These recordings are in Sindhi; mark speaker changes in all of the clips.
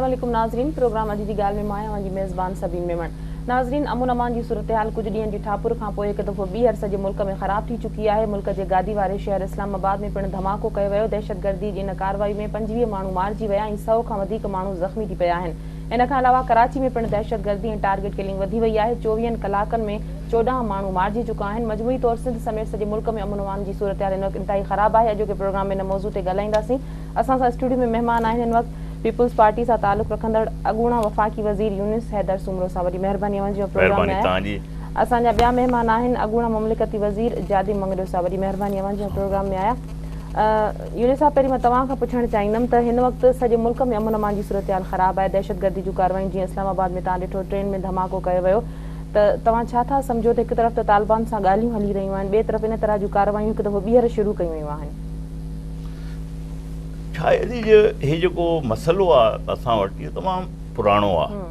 Speaker 1: عليڪم ناظرين پروگرام اڄ جي ڳالهه ۾ مان آهيان اوهان جي ميزبان سبين ميمڻ ناظرين امن امان جي صورتحال ڪجهه ڏينهن جي ٺاپر کان پوء هڪ دفعو ٻيهر سڄي ملڪ ۾ خراب ٿي چڪي آهي ملڪ جي گادي واري شهر اسلام آباد ۾ پڻ ڌماڪو ڪيو ويو دهشتگردي جي ان ڪارروائي ۾ 25 ماڻهو مارجي ويا ۽ 100 کان وڌيڪ ماڻهو زخمي ٿي پيا آهن ان کان علاوه ڪراچي ۾ پڻ دهشتگردي ۽ ٽارگيٽ ڪلنگ وڌي وئي آهي، چوويهن ڪلاڪن ۾ 14 ماڻهو مارجي چڪا آهن، مجموعي طور سنڌ سميت سڄي ملڪ ۾ امن امان جي صورتحال هن وقت انتهائي خراب آهي، اڄوڪي پروگرام ۾ ان موضوع تي ڳالهائينداسين، اسان سان اسٽوڊيو ۾ مهمان آهن هن وقت پيپلز پارٽي سان تعلق رکندڙ اڳوڻا وفاقي وزير يونس حيدر سومرو صاحب وڏي مهرباني اوهان جي پروگرام ۾ آيا، اسان جا ٻيا مهمان آهن اڳوڻا مملڪتي وزير جادي مڱريو صاحب وڏي مهرباني اوهان جي پروگرام ۾ آيا. يونس صاحب پهرين مان توهان کان پڇڻ چاهيندم ته هن وقت سڄي ملڪ ۾ امن امان جي صورتحال خراب آهي دهشتگردي جون ڪارروايون جيئن اسلام آباد ۾ توهان ڏٺو ٽرين ۾ ڌماڪو ڪيو ويو ته توهان ڇا ٿا سمجهو ته هڪ طرف ته طالبان سان ڳالهيون هلي رهيون آهن ٻئي طرف ان طرح جون ڪارروايون هڪ دفعو ٻيهر شروع ڪيون ويون آهن.
Speaker 2: ڇا عزيز هي جيڪو مسئلو آهي اسان وٽ اهو تمام پراڻو آهي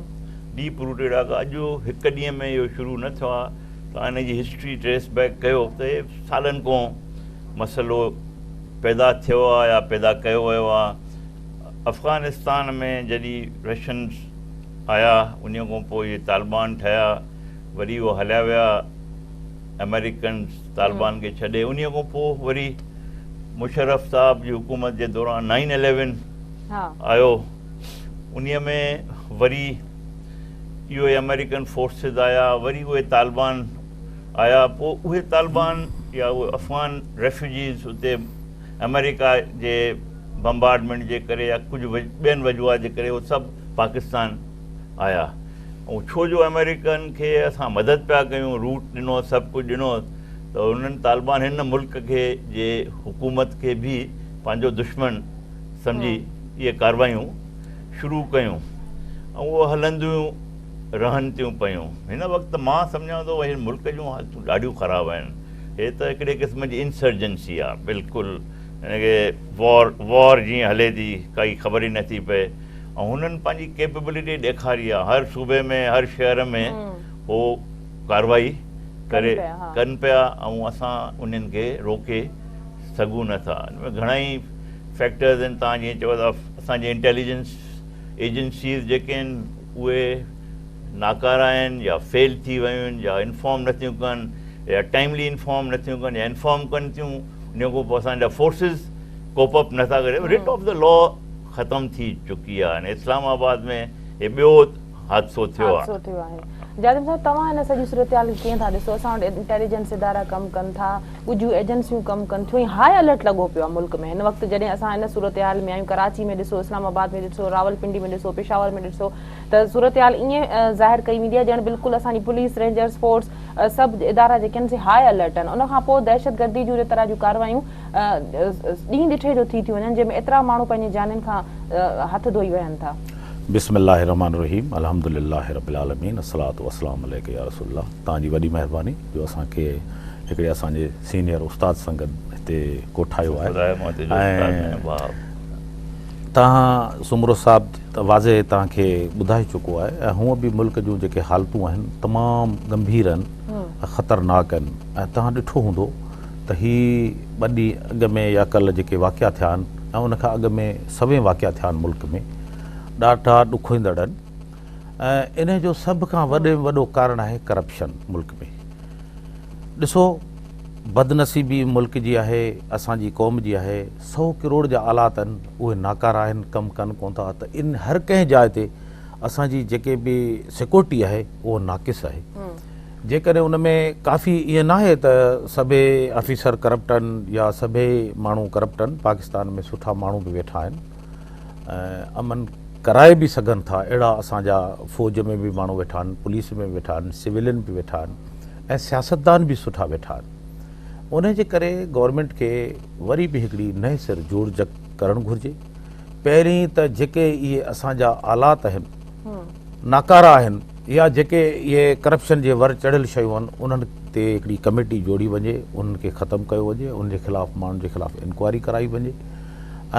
Speaker 2: ڊيپ روٽيڊ آهي اڄ هڪ ڏينهن ۾ اهو شروع نه ٿيو آهي توهان هن جي هسٽري ٽريس بيڪ ڪيو ته سالن کان مسئلو پيدا ٿيو آ يا پيدا ڪيو ويو آ. افغانستان ۾ جڏهن رشنز آيا انهي کان پوء اهي طالبان ٺهيا وري اهي هليا ويا آمريڪنز طالبان کي ڇڏي انهي کان پوء وري مشرف صاحب جي حڪومت جي دوران نائن اليون آيو انهي ۾ وري اهي آمريڪن فورسز آيا وري اهي طالبان آيا پوء اهي طالبان يا اهي افغان ريفيوجيز اتي آمريڪا جي بمبارڊمينٽ جي ڪري يا ڪجهه ٻين وجوهات جي ڪري اهي سڀ پاڪستان آيا ۽ ڇو جو آمريڪن کي اسان مدد پيا ڪيون روٽ ڏنو سڀ ڪجهه ڏنو ته انهن طالبان هن ملڪ کي جي حڪومت کي به پنهنجو دشمن سمجهي اهي ڪاروايون شروع ڪيون ۽ اهي هلنديون رهن ٿيون پيون. هن وقت مان سمجهان ٿو هن ملڪ جون حالتون ڏاڍيون خراب آهن. هي ته هڪڙي قسم جي انسرجنسي آهي بلڪل هن کي وار وار جيئن هلي ٿي ڪائي خبر ئي نٿي پئي ۽ هنن پنهنجي ڪيپبلٽي ڏيکاري آهي هر صوبي ۾ هر شهر ۾ هو ڪارروائي ڪري ڪن پيا ۽ اسان انهن کي روڪي سگهون نٿا. ان ۾ گهڻا ئي فيڪٽرز آهن توهان جيئن چئو ٿا اسان جي انٽيليجنس ايجنسيز جيڪي آهن اهي ناڪارا آهن يا فيل ٿي ويون آهن يا انفارم نٿيون ڪن يا ٽائملي انفارم نٿيون ڪن يا انفارم ڪن ٿيون ان کان پوء اسان جا فورسز ڪوپ اپ نٿا ڪري رٽ آف the لا ختم ٿي چڪي آهي هاڻي اسلام آباد ۾ هي ٻيو حادثو ٿيو آهي.
Speaker 1: حادثو ٿيو آهي. جادم صاحب توهان هن سڄي صورتحال کي ڪيئن ٿا ڏسو اسان وٽ انٽيليجنس ادارا ڪم ڪن ٿا ڳجهيون ايجنسيون ڪم ڪن ٿيون ۽ هاء الرٽ لڳو پيو آهي ملڪ ۾ هن وقت جڏهن اسان ان صورتحال ۾ آهيون ڪراچي ۾ ڏسو اسلام آباد ۾ ڏسو راولپنڊي ۾ ڏسو پشاور ۾ ڏسو ته صورتحال ائين ظاهر ڪئي ويندي آهي ڄڻ بلڪل اسان جي پوليس رينجرز فورس سڀ ادارا جيڪي آهن سي هاء الرٽ آهن ان کان پوء دهشتگردي جون ان طرح جون ڪارروايون ڏينهن ڏٺي جو ٿي ٿيون وڃن جنهن ۾ ايترا ماڻهو پنهنجي جانين کان هٿ ڌوئي ويهن ٿا.
Speaker 3: بسم الله الرحمٰن الرحيم الحمد لله رب العالمين الصلوة والسلام عليڪ يا رسول الله توهان جي وڏي مهرباني جو اسان کي هڪڙي اسان جي سينيئر استاد سان گڏ هتي ڪوٺايو آهي ۽ توهان سومرو صاحب ته واضح توهان کي ٻڌائي چڪو آهي ۽ هونء به ملڪ جون جيڪي حالتون آهن تمام ڳنڀير آهن ۽ خطرناڪ آهن ۽ توهان ڏٺو هوندو ته هي ٻه ڏينهن اڳ ۾ يا ڪلهه جيڪي واقعا ٿيا آهن ۽ ان کان اڳ ۾ سوين واقعا ٿيا آهن ملڪ ۾ ڏاڍا ڏکوئيندڙ آهن ۽ انهي جو سڀ کان وڏي ۾ وڏو ڪارڻ آهي ڪرپشن ملڪ ۾ ڏسو بدنصيبي ملڪ جي آهي اسان جي قوم جي آهي سو ڪروڙ جا آلات آهن اهي ناڪارا آهن ڪم ڪن ڪون ٿا ته ان هر ڪنهن جاء تي اسان جي جيڪي به سيڪورٽي آهي اهو ناقص آهي جيڪڏهن ان ۾ ڪافي ائين ناهي ته سڀئي آفيسر ڪرپٽ آهن يا سڀئي ماڻهو ڪرپٽ آهن پاڪستان ۾ سٺا ماڻهو به ويٺا آهن ۽ امن ڪرائي به سگهن ٿا اهڙا اسان جا فوج ۾ به ماڻهو ويٺا آهن پوليس ۾ به ويٺا آهن سويلين به ويٺا آهن ۽ سياستدان به سٺا ويٺا آهن ان جي ڪري گورنمينٽ کي وري به هڪڙي نئين سر جوڙجڪ ڪرڻ گهرجي پهرين ته جيڪي اهي اسان جا آلات آهن ناڪارا آهن يا جيڪي اهي ڪرپشن جي ور چڙهيل شيون آهن انهن تي هڪڙي ڪميٽي جوڙي وڃي انهن کي ختم ڪيو وڃي انهن جي خلاف ماڻهن جي خلاف انڪوائري ڪرائي وڃي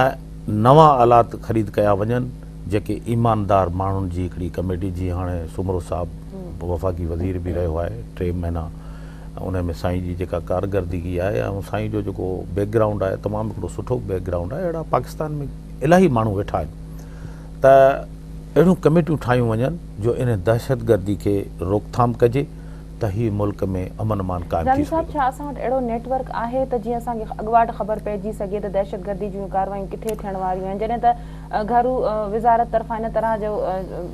Speaker 3: ۽ نوان آلات خريد ڪيا وڃن جيڪي ايماندار ماڻهن جي هڪڙي ڪميٽي جيئن هاڻي سومرو صاحب وفاقي وزير به رهيو آهي ٽي مهينا ان ۾ سائين جي جيڪا ڪارڪردگي آهي ۽ سائين جو جيڪو بيڪ گرائونڊ آهي تمام هڪڙو سٺو بيڪ گرائونڊ آهي اهڙا پاڪستان ۾ الاهي ماڻهو ويٺا آهن ته اهڙيون ڪميٽيون ٺاهيون وڃن جو ان دهشتگردي کي روڪٿام ڪجي ته هي ملڪ ۾ امن امان قائم ٿي
Speaker 1: جاني
Speaker 3: سگهي
Speaker 1: صاحب
Speaker 3: ٿو.
Speaker 1: ڇا اسان وٽ اهڙو نيٽ ورڪ آهي ته جيئن اسان کي اڳواٽ خبر پئجي سگهي ته دهشتگردي جون ڪارروايون ڪٿي ٿيڻ واريون آهن جڏهن ته گهرو وزارت طرفان ان طرح جو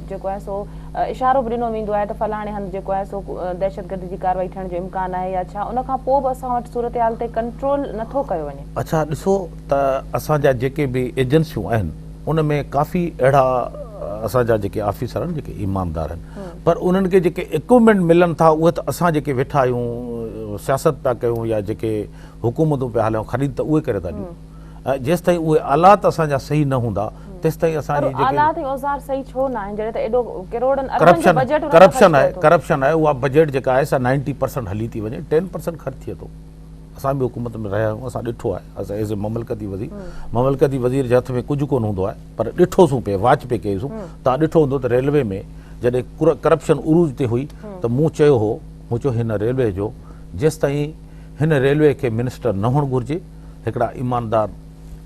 Speaker 1: جيڪو آهي سو اشارو به ڏنو ويندو آهي ته فلاڻي هنڌ جيڪو آهي سو دهشتگردي جي ڪارروائي ٿيڻ جو امڪان آهي يا ڇا ان کان پوء به اسان وٽ صورتحال تي ڪنٽرول نٿو ڪيو وڃي؟
Speaker 3: اڇا ڏسو ته اسان جا جيڪي به ايجنسيون آهن ان ۾ ڪافي اهڙا اسان جا جيڪي آفيسر آهن جيڪي ايماندار آهن پر انهن کي جيڪي اڪوپمينٽ ملن ٿا اهي ته اسان جيڪي ويٺا آهيون سياست پيا ڪيون يا جيڪي حڪومتون پيا هلايون خريد ته اهي ڪري ٿا ڏيون ۽ جيستائين اهي آلات اسان جا صحيح نه هوندا تيستائين اسان جي
Speaker 1: پر
Speaker 3: جيڪي
Speaker 1: آلات ۽ اوزار صحيح ڇو نه آهن جڏهن ته ايڏو ڪروڙن اربن جو
Speaker 3: ڪرپشن
Speaker 1: بجيٽ انهن تي خرچ
Speaker 3: ڪرپشن آهي
Speaker 1: ڪيو ٿو.
Speaker 3: ڪرپشن آهي اها بجيٽ جيڪا آهي سا نائنٽي پرسنٽ هلي ٿي وڃي ٽين پرسنٽ خرچ ٿئي ٿو اسان به حڪومت ۾ رهيا آهيون اسان ڏٺو آهي اسان ايز اي مملڪتي وزير مملڪتي وزير جي هٿ ۾ ڪجهه ڪونه هوندو آهي پر ڏٺوسون پئي واچ پئي ڪئيسون توهان ڏٺو هوندو ته ريلوي ۾ جڏهن ڪرپشن عروج تي هئي ته مون چيو هو مون چيو هن ريلوي جو جيستائين هن ريلوي کي منسٽر نه هئڻ گهرجي هڪڙا ايماندار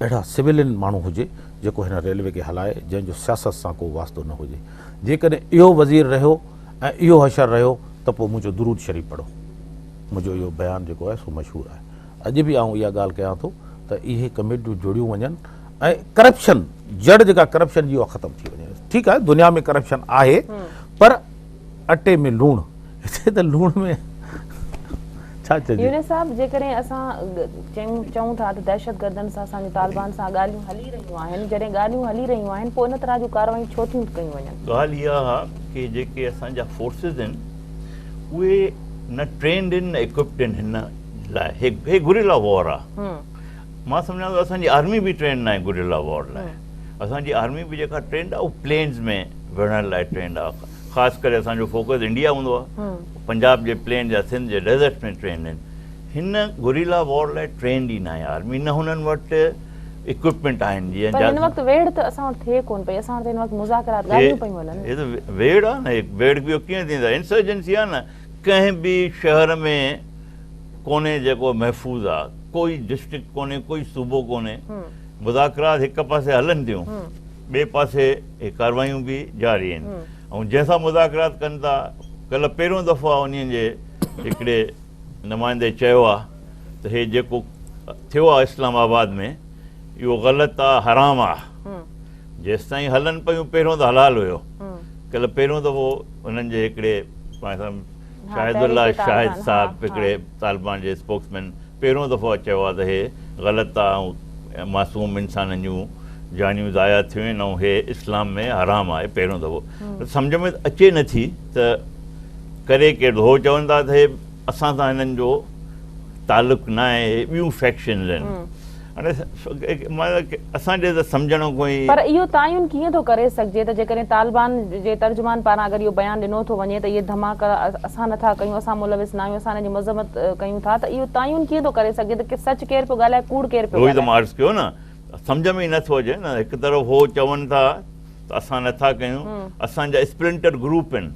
Speaker 3: اهڙا سويلين ماڻهو هجي جيڪو هن ريلوي کي هلائي جنهن جو سياست سان ڪو واسطو نه هجي جيڪڏهن اهو وزير رهيو ۽ اهو حشر رهيو ته پوء منهنجو درود شريف پڙهو منهنجو اهو بيان جيڪو آهي سو مشهور آهي اڄ به آئون اها ڳالهه ڪيان ٿو ته اهي ڪميٽيون جوڙيون وڃن ۽ ڪرپشن جڙ جيڪا ڪرپشن جي اها ختم ٿي وڃي ٺيڪ آهي دنيا ۾ ڪرپشن آهي پر اٽي ۾ لوڻ هتي ته لوڻ ۾ ڇا چئجي.
Speaker 1: يونس صاحب جيڪڏهن اسان چئون ٿا ته دهشتگردن سان اسان جون طالبان سان ڳالهيون هلي رهيون آهن جڏهن ڳالهيون هلي رهيون آهن پوء ان طرح جون ڪارروايون ڇو ٿيون ڪيون وڃن؟
Speaker 2: ڳالهه اها آهي ڪي جيڪي اسان جا فورسز آهن اهي نه ٽرينڊ آهن نه اڪوپڊ آهن هن لاء هي گوريلا وار آهي مان سمجهان ٿو اسان جي آرمي به ٽرينڊ ناهي گوريلا وار لاء اسان جي آرمي به جيڪا ٽرينڊ آهي اهو پلينز ۾ وڙهڻ لاء ٽرينڊ آهي خاص ڪري اسان جو فوڪس انڊيا هوندو آهي پنجاب جي پلين يا سنڌ جي ڊيزرٽ ۾ ٽرينڊ آهن هن گوريلا وار لاء ٽرينڊ ئي ناهي آرمي نه هنن وٽ اڪوپمينٽ آهن جيئن
Speaker 1: پر هن وقت ويڙهه ته اسان وٽ ٿئي ڪون پئي اسان وٽ هن وقت مذاڪرات ڳالهيون پيون هلن
Speaker 2: هي ته ويڙهه آهي نه ويڙهه ٻيو ڪيئن ٿيندا انسرجنسي آهي نه ڪنهن به شهر ۾ ڪونهي جيڪو محفوظ آهي ڪوئي ڊسٽرڪٽ ڪونهي ڪوئي صوبو ڪونهي مذاڪرات هڪ پاسي هلن ٿيون ٻئي پاسي اهي ڪاروايون به جاري آهن ۽ جنهن سان مذاڪرات ڪن ٿا ڪلهه پهريون دفعو آهي انهن جي هڪڙي نمائندي چيو آهي ته هي جيڪو ٿيو آهي اسلام آباد ۾ اهو غلط آهي حرام آهي جيستائين هلن پيون پهريون ته حلال هيو ڪلهه پهريون دفعو انهن جي هڪڙي شاهد الله شاهد صاحب هڪڙي طالبان جي اسپوڪسمين پهريون دفعو چيو آهي ته هي غلط آهي ۽ معصوم انسانن جون جانيون ضايع ٿيون آهن ۽ هي اسلام ۾ حرام آهي پهريون دفعو سمجهه ۾ اچي نٿي ته ڪري ڪير ٿو هو چون ٿا ته هي اسان سان هنن جو تعلق نه آهي هي ٻيون فيڪشنز آهن هاڻي اسان جي ته سمجهڻ کان ئي.
Speaker 1: پر اهو تعين ڪيئن ٿو ڪري سگهجي ته جيڪڏهن طالبان جي ترجمان پاران اگر اهو بيان ڏنو ٿو وڃي ته اهي ڌماڪا اسان نه ٿا ڪيون اسان ملوث نه آهيون اسان ان جي مذمت ڪيون ٿا ته اهو تعين ڪيئن ٿو ڪري سگهجي ته سچ ڪير پيو ڳالهائي ڪوڙ ڪير پيو
Speaker 2: اهو ئي ته
Speaker 1: ڳالهائي.
Speaker 2: مان عرض ڪيو نه سمجهه ۾ ئي نه ٿو اچي نه هڪ طرف هو چون ٿا ته اسان نه ٿا ڪيون اسان جا اسپلنٽر گروپ آهن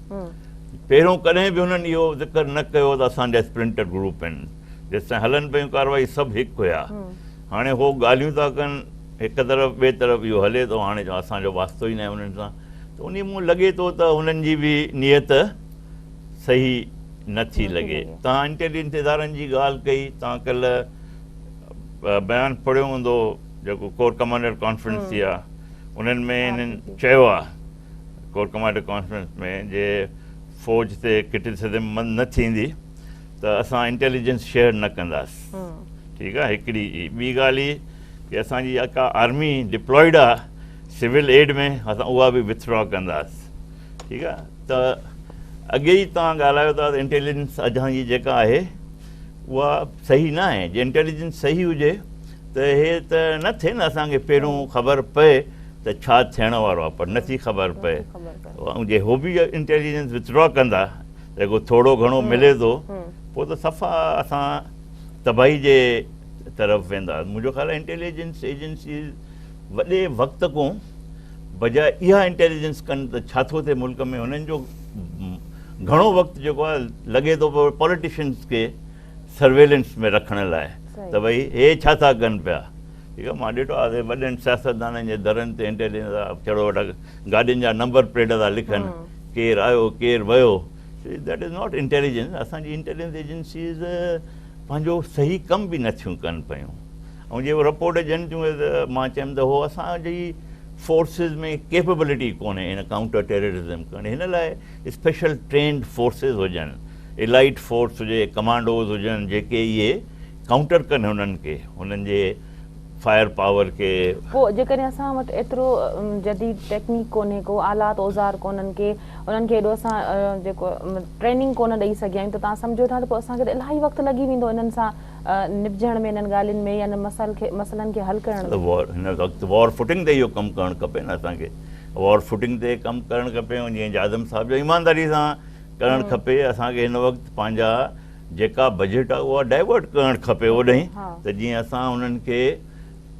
Speaker 2: پهريون ڪڏهن به هنن اهو ذڪر نه ڪيو ته اسان جا اسپلنٽر گروپ آهن جيستائين هلن پيون ڪارروائي سڀ هڪ هيا هاڻي هو ڳالهيون ٿا ڪن هڪ طرف ٻئي طرف اهو هلي ٿو هاڻي چون اسان جو واسطو ئي ناهي انهن سان ته انهي مون لڳي ٿو ته هنن جي به نيت صحيح نه ٿي لڳي توهان انٽيليجنس ادارن جي ڳالهه ڪئي توهان ڪلهه بيان پڙهيو هوندو جيڪو ڪور ڪمانڊر ڪانفرنس ٿي آهي انهن ۾ هنن چيو آهي ڪور ڪمانڊر ڪانفرنس ۾ جي فوج تي ڪرٽيسزم نه ٿيندي ته اسان انٽيليجنس شيئر نه ڪنداس ٺيڪ آ هڪڙي ٻي ڳالهه هي ڪي اسان جي جيڪا آرمي ڊپلائيڊ آ سول ايڊ ۾ اسان اها به وٿڊرا ڪنداس ٺيڪ آ ته اڳي ئي توهان ڳالهايو ٿا ته انٽيليجنس اسان جي جيڪا آهي اها صحيح نه آهي جي انٽيليجنس صحيح هجي ته هي ته نه ٿئي نه اسان کي پهريون خبر پئي ته ڇا ٿيڻ وارو آ پر نٿي خبر پئي ۽ جي هو به انٽيليجنس وٿڊرا ڪندا جيڪو ٿورو گهڻو ملي ٿو پوء ته صفا اسان تباهي جي طرف ويندا. منهنجو خيال آهي انٽيليجنس ايجنسيز وڏي وقت کان بجاء اها انٽيليجنس ڪن ته ڇا ٿو ٿئي ملڪ ۾ هنن جو گهڻو وقت جيڪو آهي لڳي ٿو پيو پاليٽيشنز کي سرويلنس ۾ رکڻ لاء ته ڀئي هي ڇا ٿا ڪن پيا. ٺيڪ آهي مان ڏٺو آهي وڏن سياستدانن جي درن تي انٽيليجنس چڙو وٽ گاڏين جا نمبر پليٽ ٿا لکن ڪير آيو ڪير ويو that is not intelligence. اسان جي انٽيليجنس ايجنسيز پنهنجو صحيح ڪم به نٿيون ڪن پيون ۽ جي رپورٽ ڏين ٿيون ته مان چيم ته هو اسان جي فورسز ۾ ڪيپبلٽي ڪونهي ان ڪائونٽر ٽيررزم ڪرڻ هن لاء اسپيشل ٽرينڊ فورسز هجن الائٽ فورس هجي ڪمانڊوز هجن جيڪي اهي ڪائونٽر ڪن هنن کي هنن جي فائر پاور کي.
Speaker 1: پوء جيڪڏهن اسان وٽ ايترو جديد ٽيڪنيڪ ڪونهي ڪو آلات اوزار ڪونهن ڪي انهن کي ايڏو اسان جيڪو ٽريننگ ڪونه ڏئي سگهيا آهيون ته توهان سمجهو ٿا ته پوء اسان کي ته الاهي وقت لڳي ويندو انهن سان نبجهڻ ۾ انهن ڳالهين ۾ يا انهن مسئل کي مسئلن کي حل ڪرڻ ۾.
Speaker 2: وار هن وقت وار فوٽنگ تي اهو ڪم ڪرڻ کپي نه اسان کي وار فوٽنگ تي ڪم ڪرڻ کپي ۽ جيئن جادم صاحب جو ايمانداري سان ڪرڻ کپي اسان کي هن وقت پنهنجا جيڪا بجيٽ آهي اها ڊائيورٽ ڪرڻ کپي اوڏانهن ته جيئن اسان انهن کي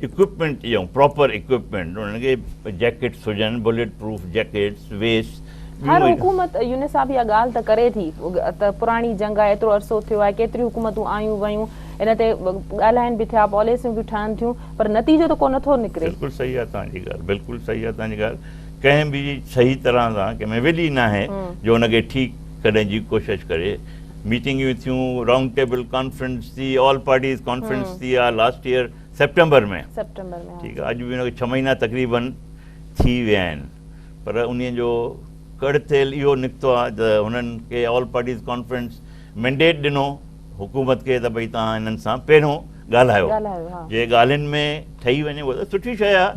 Speaker 2: اڪوپمينٽ ڏيون پراپر اڪوپمينٽ انهن کي جيڪيٽس هجن بليٽ پروف جيڪيٽس ويسٽ
Speaker 1: هر حڪومت يونس صاحب اها ڳالهه ته ڪري ٿي ته پراڻي جنگ آهي ايترو عرصو ٿيو آهي ڪيتريون حڪومتون آيون ويون ان تي ڳالهائن به ٿيا پاليسيون به ٺهن ٿيون پر نتيجو ته ڪو نٿو نڪري.
Speaker 2: بلڪل صحيح آهي توهان جي ڳالهه بلڪل صحيح آهي توهان جي ڳالهه ڪنهن به صحيح طرح سان ڪنهن ۾ ول ئي ناهي جو ان کي ٺيڪ ڪرڻ جي ڪوشش ڪري. ميٽنگيون ٿيون، رائونڊ ٽيبل ڪانفرنس ٿي، آل پارٽيز ڪانفرنس ٿي آ لاسٽ ايئر سيپٽمبر ۾، ٺيڪ آ اڄ به ان کي ڇهه مهينا تقريبن ٿي ويا آهن پر انهي جو ڪڙ تيل اهو نڪتو آ ته هنن کي آل پارٽيز ڪانفرنس مينڊيٽ ڏنو حڪومت کي ته ڀئي توهان هنن سان پهريون ڳالهايو جي ڳالهين ۾ ٺهي وڃي اهو ته سٺي شيء آ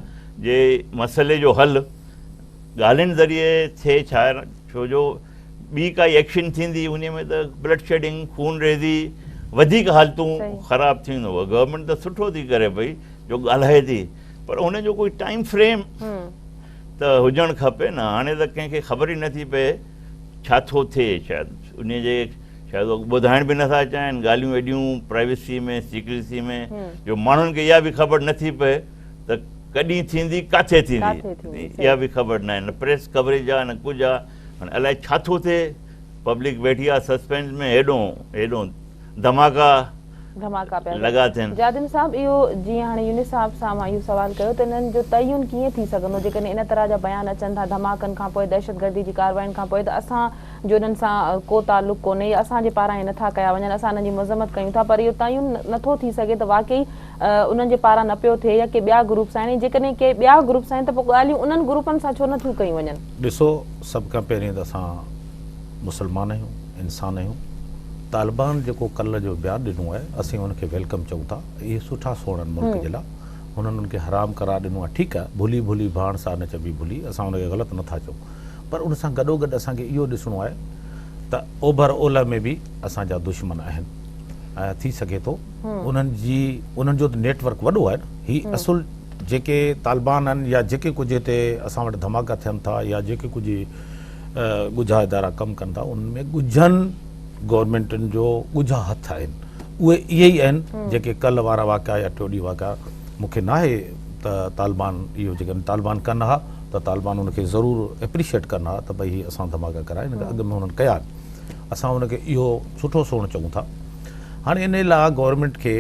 Speaker 2: جي مسئلي جو حل ڳالهين ذريعي ٿئي ڇا ڇو جو ٻي ڪائي ايڪشن ٿيندي انهي ۾ ته بلڊ شيڊنگ خون ريزي وڌيڪ حالتون خراب ٿيندو. گورنمينٽ ته سٺو ٿي ڪري پئي جو ڳالهائي ٿي پر ان جو ڪوئي ٽائيم فريم ته هجڻ کپي نه. هاڻي ته ڪنهن کي خبر ئي نٿي پئي ڇا ٿو ٿئي شايد انهي جي شايد هو ٻڌائڻ به نٿا چاهين ڳالهيون ايڏيون پرائيويسي ۾ سيڪريسي ۾ جو ماڻهن کي اها به خبر نٿي پئي ته ڪڏهن ٿيندي ڪاٿي ٿيندي اها به خبر ناهي نه پريس ڪوريج آ نه ڪجهه آ هاڻي الائي ڇا ٿو ٿئي پبلڪ ويٺي آ سسپينس ۾ هيڏو هيڏو ڌماڪا
Speaker 1: ڌماڪا پيا
Speaker 2: لڳا ٿين.
Speaker 1: جادم صاحب اهو جيئن هاڻي يونس صاحب سان مان اهو سوال ڪيو ته انهن جو تعين ڪيئن ٿي سگهندو جيڪڏهن ان طرح جا بيان اچن ٿا ڌماڪن کان پوء دهشتگردي جي ڪارواين کان پوء ته اسان جو انهن سان ڪو تعلق ڪونهي يا اسان جي پاران اهي نٿا ڪيا وڃن اسان انهن جي مذمت ڪيون ٿا پر اهو تعين نٿو ٿي سگهي ته واقعي انهن جي پاران نه پيو ٿئي يا ڪي ٻيا گروپس آهن ۽ جيڪڏهن ڪي ٻيا گروپس آهن ته پوء ڳالهيون انهن گروپن سان ڇو نٿيون ڪيون وڃن.
Speaker 3: ڏسو سڀ کان پهرين ته اسان مسلمان آهيون انسان آهيون طالبان جيڪو ڪلهه جو بيان ڏنو آهي اسين ان کي welcome چئون ٿا اهي سٺا سوڻ آهن ملڪ جي لاء هنن ان کي حرام قرار ڏنو آهي ٺيڪ آهي ڀلي ڀلي ڀاڻ سا نه چئبي ڀلي اسان ان کي غلط نٿا چئون پر ان سان گڏوگڏ اسان کي اهو ڏسڻو آهي ته اوڀر اولهه ۾ به اسان جا دشمن آهن ۽ ٿي سگهي ٿو انهن جي انهن جو ته نيٽ ورڪ وڏو آهي نه هي اصل جيڪي طالبان آهن يا جيڪي ڪجهه هتي اسان وٽ ڌماڪا ٿين ٿا يا جيڪي ڪجهه ڳجها ادارا ڪم ڪن ٿا انهن ۾ ڳجهن گورنمينٽن جو ڳجها هٿ آهن اهي اهي ئي آهن جيڪي ڪل وارا واقعا يا ٽيو ڏينهن واقعا مون کي ناهي ته طالبان اهو جيڪڏهن طالبان ڪن ها ته طالبان ان کي ضرور اپريشيٽ ڪن ها ته ڀئي هي اسان ڌماڪا ڪرايا ان کان اڳ ۾ هنن ڪيا آهن اسان ان کي اهو سٺو سوڻ چئون ٿا هاڻي ان لاء گورنمينٽ کي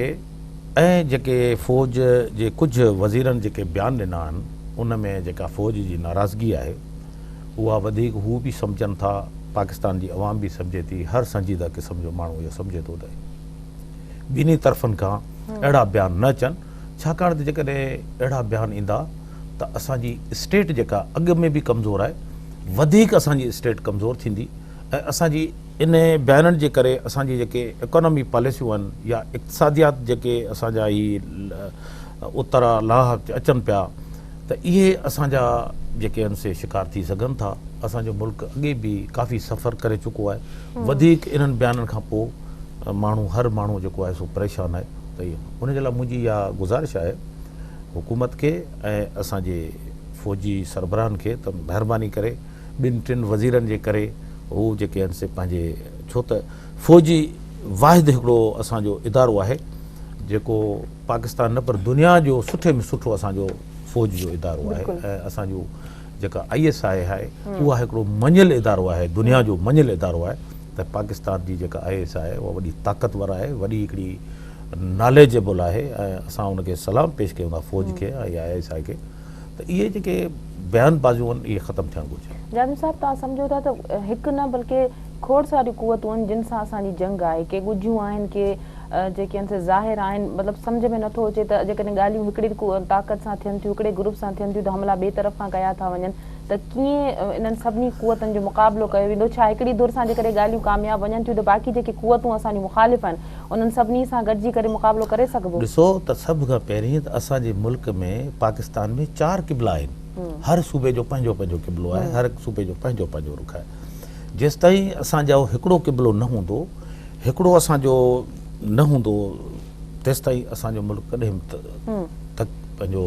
Speaker 3: ۽ جيڪي فوج جي ڪجهه وزيرن جيڪي بيان ڏنا آهن ان ۾ جيڪا فوج جي ناراضگي آهي اها وڌيڪ هو به سمجهن ٿا پاڪستان جي عوام به سمجهي ٿي هر سنجيده قسم جو ماڻهو اهو سمجهي ٿو ته ٻنهي طرفن کان اهڙا بيان نه اچن ڇاڪاڻ ته جيڪڏهن اهڙا بيان ايندا ته اسان جي اسٽيٽ جيڪا اڳ ۾ به ڪمزور آهي وڌيڪ اسان جي اسٽيٽ ڪمزور ٿيندي ۽ اسان جي ان بيانن جي ڪري اسان جي جيڪي اڪانومي پاليسيون آهن يا اقتصاديات جيڪي اسان جا هي اترا لاهه اچن پيا ته اهي اسان جا جيڪي آهن سي شڪار ٿي سگهن ٿا. اسان جو ملڪ اڳي به ڪافي سفر ڪري چڪو آهي وڌيڪ انهن بيانن کان پوء ماڻهو هر ماڻهو جيڪو آهي سو پريشان آهي ته ان جي لاء منهنجي اها گذارش آهي حڪومت کي ۽ اسان جي فوجي سربراهن کي ته مهرباني ڪري ٻن ٽن وزيرن جي ڪري هو جيڪي آهن سي پنهنجي ڇو ته فوجي واحد هڪڙو اسان جو ادارو آهي جيڪو پاڪستان نه پر دنيا جو سٺي ۾ سٺو اسان جو فوج جو ادارو آهي ۽ اسان جو جيڪا I S I آهي اها هڪڙو مڃيل ادارو آهي دنيا جو مڃيل ادارو آهي ته پاڪستان جي جيڪا I S I اها وڏي طاقتور آهي وڏي هڪڙي ناليجبل آهي ۽ اسان ان کي سلام پيش ڪيون ٿا فوج کي ۽ I S I کي ته اهي جيڪي بيان بازيون آهن اهي ختم ٿيڻ گهرجن.
Speaker 1: جادو صاحب توهان سمجهو ٿا ته هڪ نه بلڪه کوڙ ساريون قوتون آهن جن سان اسان جي جنگ آهي ڪي ڳجهيون آهن ڪي جيڪي آهن سي ظاهر آهن مطلب سمجهه ۾ نٿو اچي ته جيڪڏهن ڳالهيون هڪڙي طاقت سان ٿين ٿيون هڪڙي گروپ سان ٿين ٿيون ته حملا ٻئي طرف کان ڪيا ٿا وڃن ته ڪيئن انهن سڀني قوتن جو مقابلو ڪيو ويندو ڇا هڪڙي ڌر سان جيڪڏهن ڳالهيون ڪامياب وڃن ٿيون ته باقي جيڪي قوتون اسان جون مخالف آهن انهن سڀني سان گڏجي ڪري مقابلو ڪري سگهبو؟
Speaker 3: ڏسو ته سڀ کان پهرين ته اسان جي ملڪ ۾ پاڪستان ۾ چار قبلا آهن. هر صوبي جو پنهنجو پنهنجو قبلو آهي، هر صوبي جو پنهنجو پنهنجو رخ آهي. جيستائين اسان جو هڪڙو قبلو نه هوندو، هڪڙو اسان جو نه هوندو تيستائين اسان جو ملڪ ڪڏهن به پنهنجو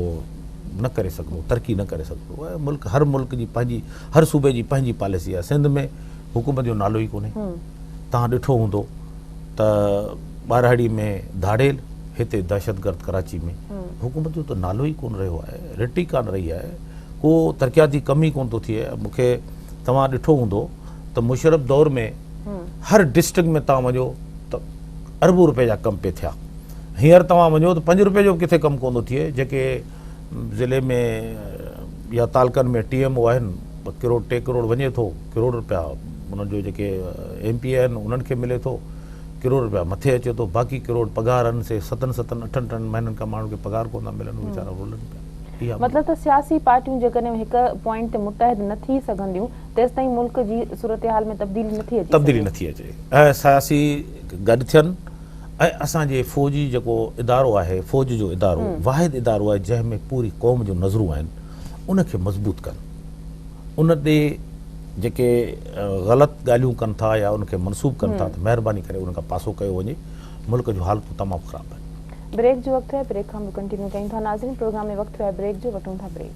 Speaker 3: نه ڪري سگهندو، ترقي نه ڪري سگهندو. ملڪ هر ملڪ جي پنهنجي هر صوبي جي پنهنجي پاليسي آهي. سنڌ ۾ حڪومت جو نالو ئي ڪونهي. توهان ڏٺو هوندو ته ٻهراڙي ۾ ڌاڙيل، هتي دهشتگرد ڪراچي ۾، حڪومت جو ته نالو ئي ڪونه رهيو آهي، رٽ ئي ڪانه رهي آهي، ڪو ترقياتي ڪم ئي ڪونه ٿو ٿئي. مون کي توهان ڏٺو هوندو ته مشرف دور ۾ هر ڊسٽرڪٽ ۾ توهان وڃو ته اربون روپيه جا ڪم پئي ٿيا، هينئر توهان وڃو ته 5 روپيه جو به ڪٿي ڪم ڪونه ٿو ٿئي. جيڪي ضلعي ۾ يا تعلقن ۾ ٽي ايم او آهن، 2 ڪروڙ 3 ڪروڙ وڃي ٿو، ڪروڙ روپيا انهن جو جيڪي ايم پي اي آهن انهن کي ملي ٿو، ڪروڙ روپيا مٿي اچي ٿو، باقي ڪروڙ پگهارن سي ستن ستن اٺن اٺن مهينن کان ماڻهن کي پگهار ڪونه ٿا ملن، اهي ويچارا رولن پيا. اها
Speaker 1: مطلب ته سياسي پارٽيون جيڪڏهن هڪ پوائنٽ تي متحد نه ٿي سگهنديون تيستائين ملڪ جي صورتحال ۾ تبديلي نه ٿي اچي
Speaker 3: تبديلي
Speaker 1: سگهي.
Speaker 3: نه ٿي اچي ۽ سياسي گڏ ٿين ۽ اسان جي فوجي جيڪو ادارو آهي فوج جو ادارو واحد ادارو آهي جنهن ۾ پوري قوم جون نظرون آهن ان کي مضبوط ڪن. ان ڏي جيڪي غلط ڳالهيون ڪن ٿا يا ان کي منسوب ڪن ٿا ته مهرباني ڪري ان کان پاسو ڪيو وڃي ملڪ جون حالتون تمام خراب آهن.
Speaker 1: بريڪ جو وقت ٿيو آهي بريڪ کان پوء ڪنٽينيو ڪيون ٿا ناظرين پروگرام ۾ وقت ٿيو آهي بريڪ جو وٺون ٿا بريڪ.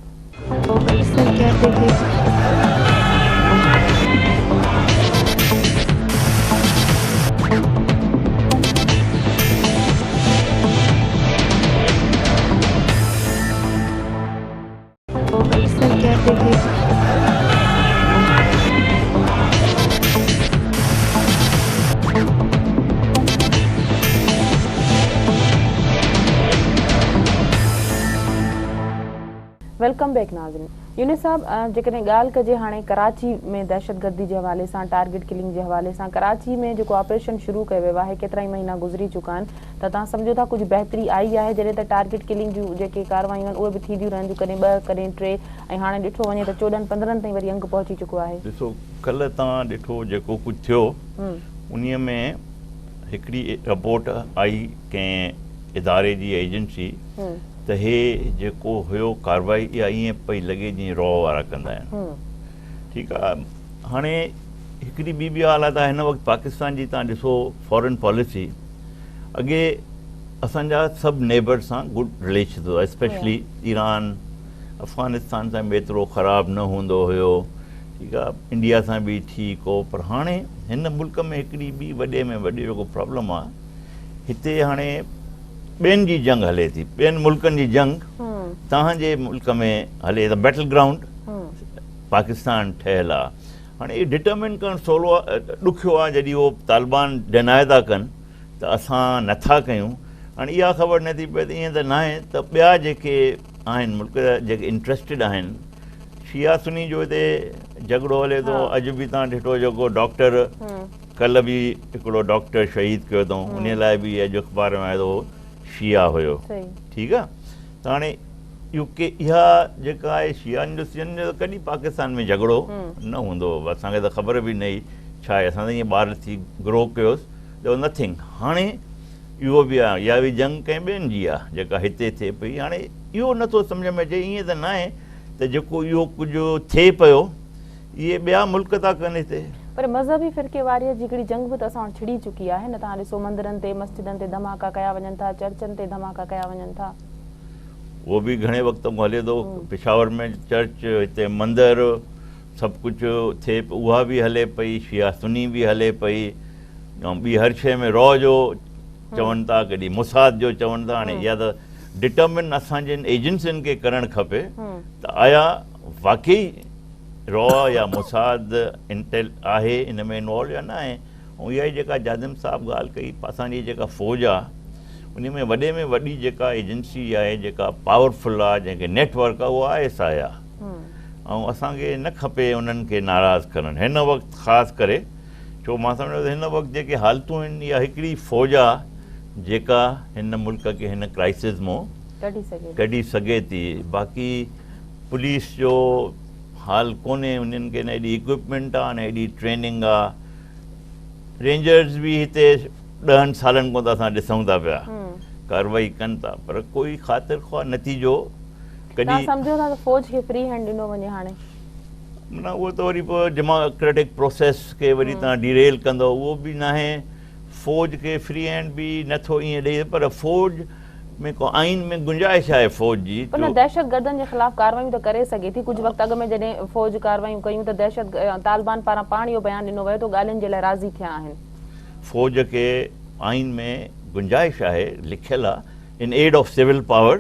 Speaker 1: Welcome back ناظرين يونس صاحب جيڪڏهن ڳالهه ڪجي هاڻي ڪراچي ۾ دهشتگردي جي حوالي سان ٽارگيٽ ڪلنگ جي حوالي سان ڪراچي ۾ جيڪو آپريشن شروع ڪيو ويو آهي ڪيترائي مهينا گذري چڪا آهن ته توهان سمجهو ٿا ڪجهه بهتري آئي آهي جڏهن ته ٽارگيٽ ڪلنگ جون جيڪي ڪارروايون آهن اهي به ٿينديون رهن ٿيون ڪڏهن ٻه ڪڏهن ٽي ۽ هاڻي ڏٺو وڃي ته 14 15 تائين وري انگ پهچي چڪو آهي.
Speaker 2: ڏسو ڪلهه توهان ڏٺو جيڪو ڪجهه ٿيو انهي ۾ هڪڙي رپورٽ آئي ڪنهن اداري جي ايجنسي ته هي جيڪو هيو ڪارروائي اها ائين پئي لڳي جيئن را وارا ڪندا آهن ٺيڪ آهي هاڻي هڪڙي ٻي به حالت آهي هن وقت پاڪستان جي توهان ڏسو فارن پاليسي اڳي اسان جا سڀ نيبر سان گڊ رليشن هئا اسپيشلي ايران افغانستان سان به ايترو خراب نه هوندو هيو ٺيڪ آ انڊيا سان به ٺيڪ هو پر هاڻي هن ملڪ ۾ هڪڙي ٻي وڏي ۾ وڏي جيڪو پرابلم آ هتي هاڻي ٻين جي جنگ هلي ٿي ٻين ملڪن جي جنگ تهان جي ملڪ ۾ هلي ته بيٽل گرائونڊ پاڪستان ٺهيل آ هاڻي اهو ڊٽرمن ڪرڻ سولو آ ڏکيو آ جڏهن اهو طالبان ڊيناء ٿا ڪن ته اسان نٿا ڪيون هاڻي اها خبر نٿي پئي ته ائين ته ناهي ته ٻيا جيڪي آهن ملڪ جا جيڪي انٽرسٽيڊ آهن شيعا سني جو هتي جهڳڙو هلي ٿو اڄ به تان ڏٺو جيڪو ڊاڪٽر ڪل به هڪڙو ڊاڪٽر شهيد ڪيو اٿئون ان لاء به اڄ اخبار ۾ آيو شيعا هيو ٺيڪ آ ته هاڻي اهو ڪي اها جيڪا آهي شيعن جو سنين جو ڪڏهن پاڪستان ۾ جهڳڙو نه هوندو هو اسان کي ته خبر به نه هئي ڇا آهي اسان ته ائين ٻار ٿي گرو ڪيوس ته نٿنگ هاڻي اهو به آهي اها به جنگ ڪنهن ٻين جي آهي جيڪا هتي ٿئي پئي هاڻي اهو نٿو سمجهه ۾ اچي ائين ته ناهي ته جيڪو اهو ڪجهه ٿئي پيو اهي ٻيا ملڪ ٿا ڪن هتي.
Speaker 1: پر مذهبي فرقيواريت جي هڪڙي جنگ به ته اسان وٽ ڇڙي چڪي آهي نه توهان ڏسو مندرن تي مسجدن تي ڌماڪا ڪيا وڃن ٿا چرچن تي ڌماڪا ڪيا وڃن ٿا.
Speaker 2: اهو به گهڻي وقت کان هلي ٿو پشاور ۾ چرچ هتي مندر سڀ ڪجهه ٿئي پيو اها به هلي پئي شيعا سني به هلي پئي ۽ ٻي هر شيء ۾ را جو چون ٿا ڪڏهن موساد جو چون ٿا هاڻي اها ته ڊٽرمن اسان جي ايجنسين کي ڪرڻ کپي ته آيا واقعي را يا موساد انٽيل آهي ان ۾ انوالو يا نه آهي ۽ اها ئي جيڪا جادم صاحب ڳالهه ڪئي اسان جي جيڪا فوج آهي ان ۾ وڏي ۾ وڏي جيڪا ايجنسي آهي جيڪا پاورفل آهي جنهن کي نيٽ ورڪ آهي اها I S I آهي ۽ اسان کي نه کپي انهن کي ناراض ڪرڻ هن وقت خاص ڪري ڇو مان سمجهان ٿو هن وقت جيڪي حالتون آهن اها هڪڙي فوج آهي جيڪا هن ملڪ کي هن ڪرائسز مون ڪڍي سگهي ٿي باقي پوليس جو حال ڪونهي انهن کي نه ايڏي اڪوپمينٽ آ نه ايڏي ٽريننگ آ رينجرز به هتي ڏهن سالن کان ته اسان ڏسون ٿا پيا ڪارروائي ڪن ٿا پر ڪوئي خاطر خواهه نتيجو
Speaker 1: ڪڏهن توهان سمجهو ٿا ته فوج کي فري هينڊ ڏنو وڃي هاڻي؟
Speaker 2: نه اهو ته وري پوء ڊيموڪريٽڪ پروسيس کي وري توهان ڊي ريل ڪندو اهو به ناهي فوج کي فري هينڊ به نٿو ائين ڏئي پر فوج ۾ ڪو آئين ۾ گنجائش آهي فوج جي
Speaker 1: پر جو. دهشتگردن جي خلاف ڪارروايون ته ڪري سگهي ٿي، ڪجهه وقت اڳ ۾ جڏهن فوج ڪارروايون ڪيون ته دهشت طالبان پاران پاڻ اهو بيان ڏنو ويو ته ڳالهين جي لاء راضي ٿيا آهن.
Speaker 2: فوج کي آئين ۾ گنجائش آهي لکيل آهي in aid of civil power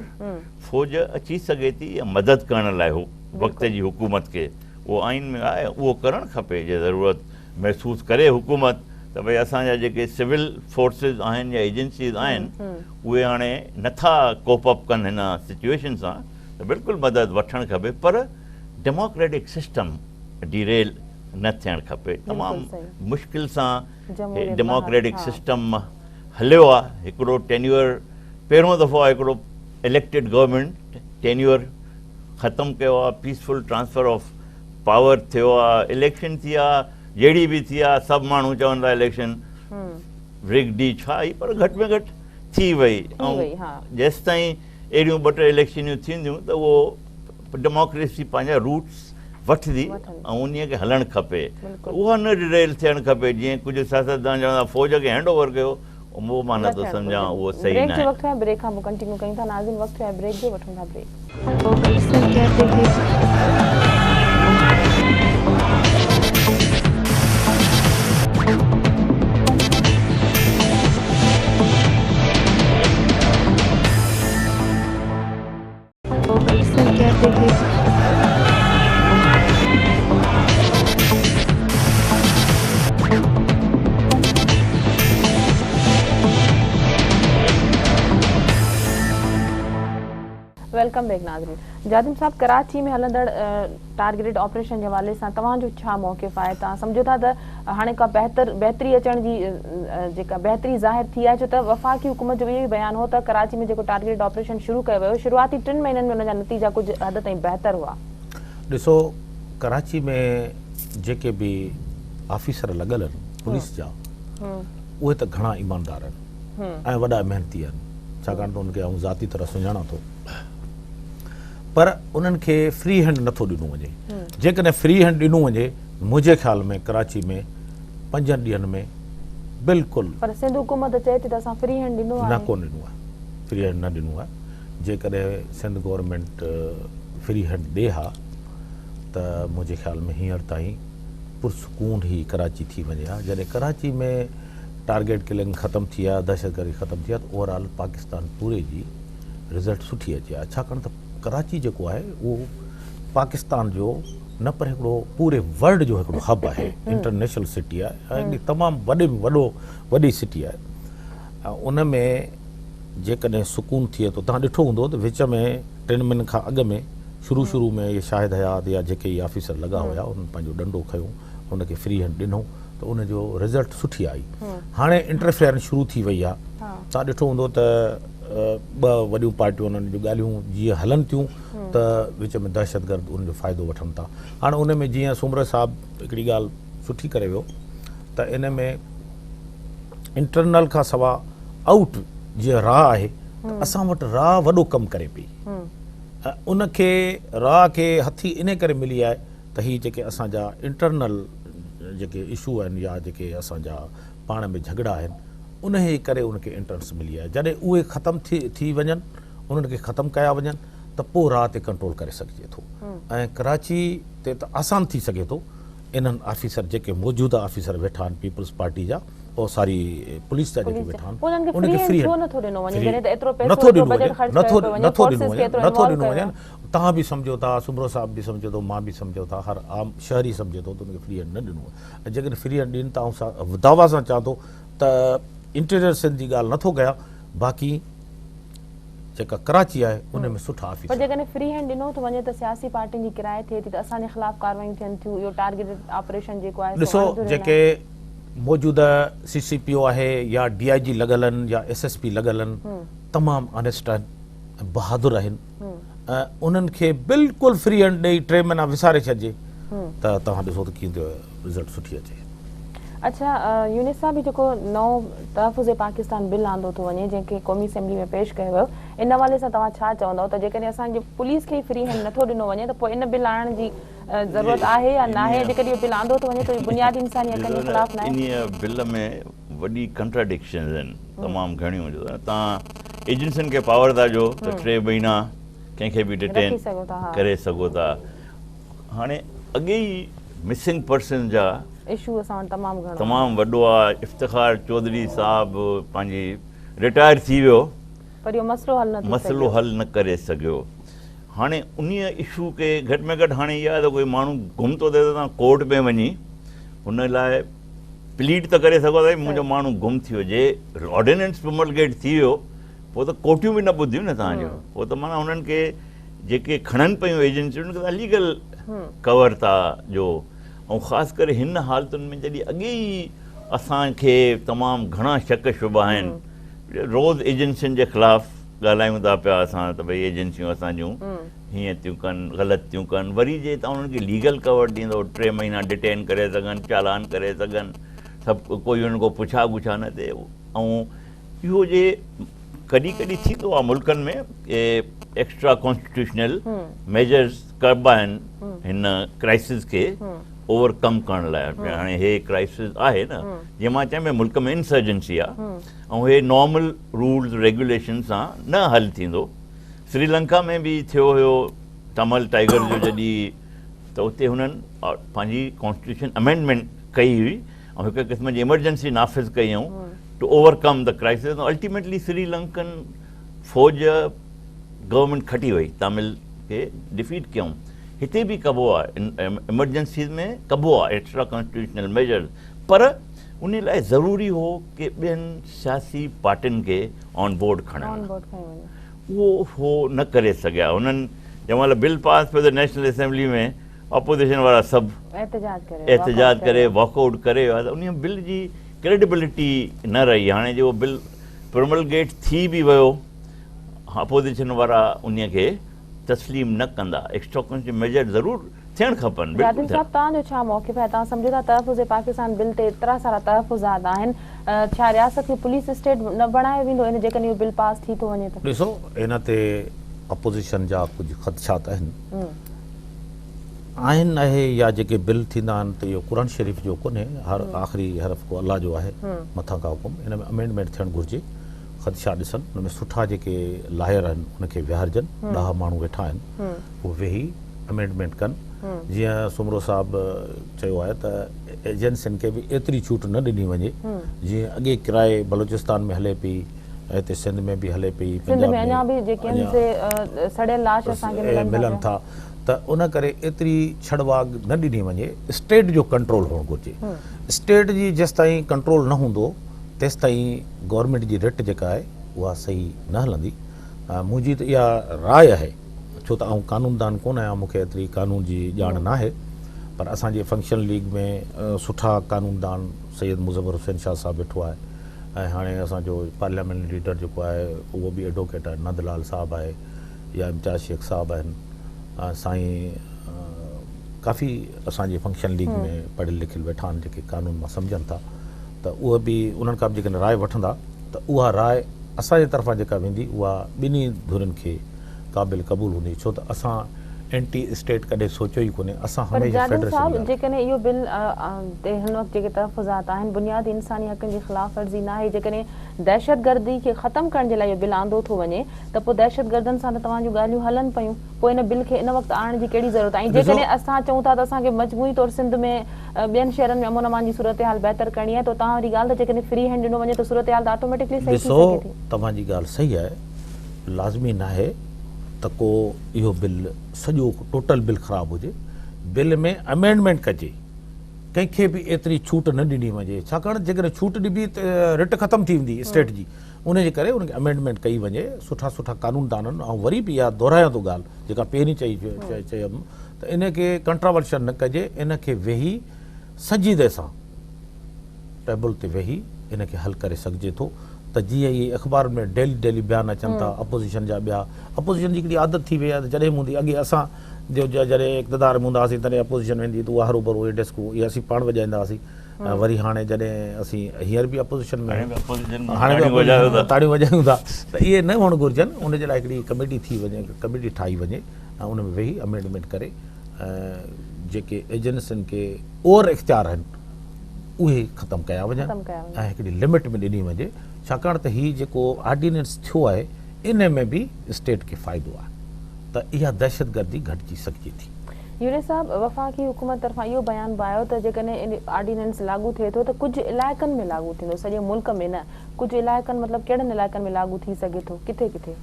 Speaker 2: فوج اچي سگهي ٿي يا مدد ڪرڻ لاء وقت جي حڪومت کي اهو آئين ۾ آهي اهو ڪرڻ کپي جي ضرورت محسوس ڪري حڪومت ته ڀئي اسان جا جيڪي سول فورسز آهن يا ايجنسيز آهن اهي هاڻي نٿا ڪوپ اپ ڪن هن سچويشن سان ته بلڪل مدد وٺڻ کپي پر ڊيموڪريٽڪ سسٽم ڊي ريل نه ٿيڻ کپي تمام مشڪل سان ڊيموڪريٽڪ سسٽم هليو آهي هڪڙو ٽينيور پهريون دفعو آهي هڪڙو اليڪٽيڊ گورنمينٽ ٽينيور ختم ڪيو آهي پيسفل ٽرانسفر آف پاور ٿيو آ اليڪشن ٿي آ جهڙي به ٿي آ سڀ ماڻهو چون ٿا اليڪشن رگڊ ئي ڇا آئي پر گهٽ ۾ گهٽ ٿي وئي ۽ جيستائين اهڙيون ٻه ٽي اليڪشنيون ٿينديون ته اهو ڊيموڪريسي پنهنجا روٽس وٺندي ۽ انهي کي هلڻ کپي اها نه ڊيريل ٿيڻ کپي جيئن ڪجهه سياستدان چون ٿا فوج کي هينڊ اوور ڪيو اهو مان نه ٿو سمجهان اهو صحيح
Speaker 1: بريڪ جو
Speaker 2: ناهي.
Speaker 1: وقت ٿيو آهي بريڪ کان پوء ڪنٽينيو ڪيون ٿا ناظرين وقت ٿيو آهي بريڪ جو وٺون ٿا بريڪ. Welcome back ناظرين جادم صاحب ڪراچي ۾ هلندڙ ٽارگيٽيڊ آپريشن جي حوالي سان توهان جو ڇا موقف آهي توهان سمجهو ٿا ته هاڻي ڪا بهتر بهتري اچڻ جي جيڪا بهتري ظاهر ٿي آهي ڇو ته وفاقي حڪومت جو اهو ئي بيان هو ته ڪراچي ۾ جيڪو ٽارگيٽيڊ آپريشن شروع ڪيو ويو شروعاتي ٽن مهينن ۾ ان جا نتيجا ڪجهه حد تائين بهتر هئا.
Speaker 3: ڏسو ڪراچي ۾ جيڪي به آفيسر لڳل آهن پوليس جا اهي ته گهڻا ايماندار آهن ۽ وڏا محنتي آهن ڇاڪاڻ ته انهن کي آئون ذاتي طرح سڃاڻان ٿو پر انهن کي فري هينڊ نٿو ڏنو وڃي جيڪڏهن فري هينڊ ڏنو وڃي منهنجي خيال ۾ ڪراچي ۾ پنجن ڏينهن ۾ بلڪل.
Speaker 1: پر سنڌ حڪومت چئي ٿي ته اسان فري هينڊ ڏنو آهي.
Speaker 3: نه ڪونه ڏنو آهي فري هينڊ نه ڏنو آهي جيڪڏهن سنڌ گورنمينٽ فري هينڊ ڏي ها ته منهنجي خيال ۾ هينئر تائين پرسڪون هي ڪراچي ٿي وڃي ها جڏهن ڪراچي ۾ ٽارگيٽ ڪلنگ ختم ٿي ها دهشتگردي ختم ٿي ها ته اوور آل پاڪستان پوري جي رزلٽ سٺي اچي ها ڇاڪاڻ ته ڪراچي جيڪو آهي اهو پاڪستان جو نه پر هڪڙو پوري ورلڊ جو هڪڙو هب آهي انٽرنيشنل سٽي آهي ۽ هڪڙي تمام وڏي ۾ وڏو وڏي سٽي آهي ان ۾ جيڪڏهن سڪون ٿئي ٿو تهان ڏٺو هوندو ته وچ ۾ ٽن مهينن کان اڳ ۾ شروع شروع ۾ اهي شاهد حيات يا جيڪي اهي آفيسر لڳا هيا انهن پنهنجو ڏنڊو کنيو ان کي فري هينڊ ڏنو ته ان جو رزلٽ سٺي آئي هاڻي انٽرفيئرنس شروع ٿي وئي آهي تهان ڏٺو هوندو ته ٻه وڏيون پارٽيون انهن جون ڳالهيون جيئن هلن ٿيون ته وچ ۾ دهشتگرد ان جو فائدو وٺن ٿا. هاڻ ان ۾ جيئن سومره صاحب هڪڙي ڳالهه سٺي ڪري ويو ته ان ۾ انٽرنل کان سوا آئوٽ جيئن را آهي ته اسان وٽ را وڏو ڪم ڪري پئي ۽ ان کي را کي هٿي ان ڪري ملي آهي ته هي جيڪي اسان جا انٽرنل جيڪي اشو آهن يا جيڪي اسان جا پاڻ ۾ جهڳڙا آهن انهي ڪري ان کي انٽرنس ملي آهي جڏهن اهي ختم ٿي وڃن انهن کي ختم ڪيا وڃن ته پوء راء تي ڪنٽرول ڪري سگهجي ٿو ۽ ڪراچي تي ته آسان ٿي سگهي ٿو انهن آفيسر جيڪي موجوده آفيسر ويٺا آهن پيپلز پارٽي جا او ساري پوليس جا جيڪي ويٺا آهن
Speaker 1: انهن کي فري ڇو نٿو ڏنو وڃي جڏهن ته ايترو پئسو ايترو بجيٽ خرچ ڪيو پيو وڃي فورسز کي ايترو انوالو ڪيو ويو
Speaker 3: توهان به سمجهو ٿا سومرو صاحب به سمجهي ٿو مان به سمجهو ٿا هر عام شهري سمجهي ٿو ته ان کي فري هينڊ نه ڏنو وڃي ۽ جيڪڏهن فري هينڊ ڏين ته آئون دعويٰ سان چوان ٿو ته انٽيريئر سنڌ جي ڳالهه نٿو ڪيان. باقي جيڪا ڪراچي آهي ان ۾ سٺا آفيسر.
Speaker 1: پر جيڪڏهن فري هينڊ ڏنو ٿو وڃي ته سياسي پارٽين جي ڪرائي ٿئي ٿي ته اسان جي خلاف ڪاروايون ٿين ٿيون اهو ٽارگيٽڊ آپريشن جيڪو آهي سو
Speaker 3: ڏسو
Speaker 1: اڻ ڌريل
Speaker 3: جيڪي
Speaker 1: آهي.
Speaker 3: موجوده سي سي پي او آهي يا ڊي I جي لڳل آهن يا ايس ايس پي لڳل آهن تمام آنيسٽ آهن ۽ بهادر آهن ۽ انهن کي بلڪل فري هينڊ ڏئي ٽي مهينا وساري ڇڏجي ته توهان ڏسو ته ڪيئن ٿو رزلٽ سٺي اچي.
Speaker 1: اڇا يونس صاحب هي جيڪو نئون تحفظ پاڪستان بل آندو ٿو وڃي جنهن کي قومي اسيمبلي ۾ پيش ڪيو ويو ان حوالي سان توهان ڇا چوندؤ ته جيڪڏهن اسان جي پوليس کي ئي فري هينڊ نٿو ڏنو وڃي ته پوء ان بل آڻڻ جي ضرورت آهي يا ناهي جيڪڏهن اهو بل آندو ٿو وڃي ته اهو بنيادي انساني حقن جي خلاف ناهي؟
Speaker 2: انهيء بل ۾ وڏي ڪنٽراڊڪشنز آهن تمام گهڻيون جو توهان ايجنسين کي پاور ٿا ڏيو ته 3 مهينا ڪنهن کي به ڊٽين ڪري سگهو ٿا هاڻي اڳي ئي مسنگ پرسنز جا
Speaker 1: اشو اسان وٽ تمام گهڻو
Speaker 2: تمام وڏو آ افتخار چوڌري صاحب پنهنجي رٽائر ٿي ويو
Speaker 1: پر اهو مسئلو حل نه ٿي
Speaker 2: مسئلو حل نه ڪري سگهيو هاڻي انهي اشو کي گهٽ ۾ گهٽ هاڻي اها ته ڪوئي ماڻهو گم ٿو ٿئي ته توهان ڪورٽ ۾ وڃي هن لاء پليڊ ته ڪري سگهو ٿا منهنجو ماڻهو گم ٿي ويو جي آرڊيننس پروملگيٽ ٿي ويو پوء ته ڪورٽيون به نه ٻڌيون نه توهان جو پوء ته معنيٰ هنن کي جيڪي کڻن پيون ايجنسيون انهن کي ته ليگل ڪور ٿا جو ۽ خاص ڪري هن حالتن ۾ جڏهن اڳي ئي اسان کي تمام گهڻا شڪ شبها آهن روز ايجنسين جي خلاف ڳالهايون ٿا پيا اسان ته ڀئي ايجنسيون اسان جون هيئن ٿيون ڪن غلط ٿيون ڪن وري جي توهان انهن کي ليگل ڪور ڏيندو 3 مهينا ڊٽين ڪري سگهن چالان ڪري سگهن سڀ ڪوئي انهن کان پڇا ڳڇا نه ٿئي ۽ اهو جي ڪڏهن ڪڏهن ٿيندو آهي ملڪن ۾ ايڪسٽرا ڪانسٽيٽيوشنل ميجرز ڪبا آهن هن ڪرائسس کي اوور ڪم ڪرڻ لاء هاڻي هي ڪرائسس آهي نه جيئن مان چيم ملڪ ۾ انسرجنسي آهي ۽ هي نارمل رولز ريگيوليشن سان نه حل ٿيندو سري لنڪا ۾ به ٿيو هيو تامل ٽائيگر جو جڏهن ته اتي هنن پنهنجي ڪانسٽيٽيوشن امينڊمينٽ ڪئي هئي ۽ هڪ قسم جي ايمرجنسي نافذ ڪئي هئائون to overcome the crisis ۽ ultimately Sri Lankan فوج گورنمينٽ کٽي وئي تامل کي ڊفيٽ ڪيائون هتي به ڪبو آهي ايمرجنسيز ۾ ڪبو آهي ايڪسٽرا ڪانسٽيٽيوشنل ميجرز پر ان لاء ضروري هو ڪي ٻين سياسي پارٽين کي آن بورڊ کڻڻ اهو هو نه ڪري سگهيا هنن جنهن مهل بل پاس ٿيو ته نيشنل اسيمبلي ۾ اپوزيشن وارا سڀ احتجاج ڪري واڪ آئوٽ ڪري ويا ته انهي بل جي ڪريڊبلٽي نه رهي هاڻي جي اهو بل پروملگيٽ ٿي به ويو اپوزيشن وارا انهي کي تسليم نه ڪندا ايڪسٽرا ڪانسٽيٽيوشن ميجر ضرور ٿيڻ کپن بلڪل
Speaker 1: جادين صاحب توهان جو ڇا موقف آهي توهان سمجهو ٿا تحفظ پاڪستان بل تي ايترا سارا تحفظات آهن ڇا رياست کي پوليس اسٽيٽ نه بڻايو ويندو ان جيڪڏهن اهو بل پاس ٿي ٿو وڃي ته.
Speaker 3: ڏسو ان تي اپوزيشن جا ڪجهه خدشات آهن. آهن اهي يا جيڪي بل ٿيندا آهن ته اهو قرآن شريف جو ڪونهي هر آخري حرف ڪو الله جو آهي مٿان کان حڪم ان ۾ امينڊمينٽ ٿيڻ گهرجي خدشا ڏسن ان ۾ سٺا جيڪي لائر آهن ان کي ويهارجن ڏاها ماڻهو ويٺا آهن اهي ويهي امينڊمينٽ ڪن جيئن سومرو صاحب چيو آهي ته ايجنسين کي به ايتري ڇوٽ نه ڏني وڃي جيئن اڳي ڪرائي بلوچستان ۾ هلي پئي هتي سنڌ ۾ به هلي پئي
Speaker 1: سنڌ ۾ اڃا به جيڪي آهن سي سڙيل لاش اسان کي ملن
Speaker 3: ٿا ته ان ڪري ايتري ڇڙ واڳ نه ڏني وڃي اسٽيٽ جو ڪنٽرول هئڻ گهرجي اسٽيٽ جي جيستائين ڪنٽرول نه هوندو تيستائين گورنمينٽ جي رٽ جيڪا آهي اها صحيح نه هلندي منهنجي ته اها راء آهي ڇو ته آئون قانوندان ڪونه آهيان مون کي ايتري قانون جي ڄاڻ ناهي پر اسان جي فنڪشنل ليگ ۾ سٺا قانوندان سيد مظفر حسين شاهه صاحب ويٺو آهي ۽ هاڻي اسان جو پارليامينٽ ليڊر جيڪو آهي اهو به ايڊووڪيٽ آهي نند لال صاحب آهي يا امتياز شيخ صاحب آهن سائين ڪافي اسان جي فنڪشن ليگ ۾ پڙهيل لکيل ويٺا آهن جيڪي قانون مان سمجهن ٿا ته اهي به انهن کان به جيڪڏهن راء وٺندا ته اها راء اسان جي طرفان جيڪا ويندي اها ٻنهي ڌرين کي قابل قبول هوندي ڇو ته اسان اينٽي اسٽيٽ ڪڏهن سوچيو ئي ڪونهي اسان
Speaker 1: پر
Speaker 3: هميشه
Speaker 1: جادين
Speaker 3: فيڊريشن
Speaker 1: صاحب
Speaker 3: جي ڳالهه
Speaker 1: جيڪڏهن اهو بل تي هن وقت جيڪي تحفظات آهن بنيادي انساني حقن جي خلاف ورزي ناهي جيڪڏهن دهشتگردي کي ختم ڪرڻ جي لاء اهو بل آندو ٿو وڃي ته پوء دهشتگردن سان ته توهان جون ڳالهيون هلن پيون پوء ان بل کي ان وقت آڻڻ جي ڪهڙي ضرورت آهي ۽
Speaker 3: ڏسو
Speaker 1: جيڪڏهن اسان چئون ٿا ته اسان کي مجموعي طور سنڌ ۾ ٻين شهرن ۾ امن امان جي صورتحال بهتر ڪرڻي آهي ته توهان واري ڳالهه ته جيڪڏهن فري هينڊ ڏنو وڃي ته صورتحال ته آٽوميٽڪلي صحيح ٿي
Speaker 3: ڏسو
Speaker 1: سگهي ٿي.
Speaker 3: توهان جي ڳالهه صحيح آهي لازمي ناهي ته ڪو اهو بل سڄو ٽوٽل بل خراب هجي، بل ۾ امينڊمينٽ ڪجي، ڪنهن کي به ايتري ڇوٽ نه ڏني وڃي، ڇاڪاڻ جيڪڏهن ڇوٽ ڏبي ته رٽ ختم ٿي ويندي اسٽيٽ جي، ان جي ڪري ان کي امينڊمينٽ ڪئي وڃي سٺا سٺا قانون دانن آئون وري به اها دهرايان ٿو ڳالهه جيڪا پهرين چئي چيم ته ان کي ڪنٽراورشل نه ڪجي ان کي ويهي سنجيدي سان ٽيبل تي ويهي ان کي حل ڪري سگهجي ٿو ته جيئن اهي اخبارن ۾ ڊيلي ڊيلي بيان اچن ٿا اپوزيشن جا ٻيا اپوزيشن جي هڪڙي عادت ٿي وئي آهي ته جڏهن به هوندي اڳي اسان جو جڏهن اقتدار ۾ هوندا هئاسين تڏهن اپوزيشن ويندي ته اها هروڀرو اهي ڊيسڪون اهي اسين پاڻ وڄائيندا هئاسين ۽ وري هاڻي جڏهن اسين هينئر به اپوزيشن ۾ هاڻي به تاڙيون وڄايون ٿا ته اهي نه هئڻ گهرجن ان جي لاء هڪڙي ڪميٽي ٿي وڃي ڪميٽي ٺاهي وڃي ۽ ان ۾ ويهي امينڊمينٽ ڪري جيڪي ايجنسين کي اوور اختيار آهن اهي ختم ڪيا وڃن ۽ هڪڙي لمٽ ۾ ڏني وڃي ڇاڪاڻ ته هي جيڪو آرڊيننس ٿيو آهي ان ۾ به اسٽيٽ کي فائدو آهي ته اها دهشتگردي گهٽجي سگهجي ٿي.
Speaker 1: يونس صاحب، وفاقي حڪومت طرفان اهو بيان به آيو ته جيڪڏهن آرڊيننس لاڳو ٿئي ٿو ته ڪجهه علائقن ۾ لاڳو ٿيندو، سڄي ملڪ ۾ نه، ڪجهه علائقن مطلب ڪهڙن علائقن ۾ لاڳو ٿي سگهي ٿو، ڪٿي ڪٿي؟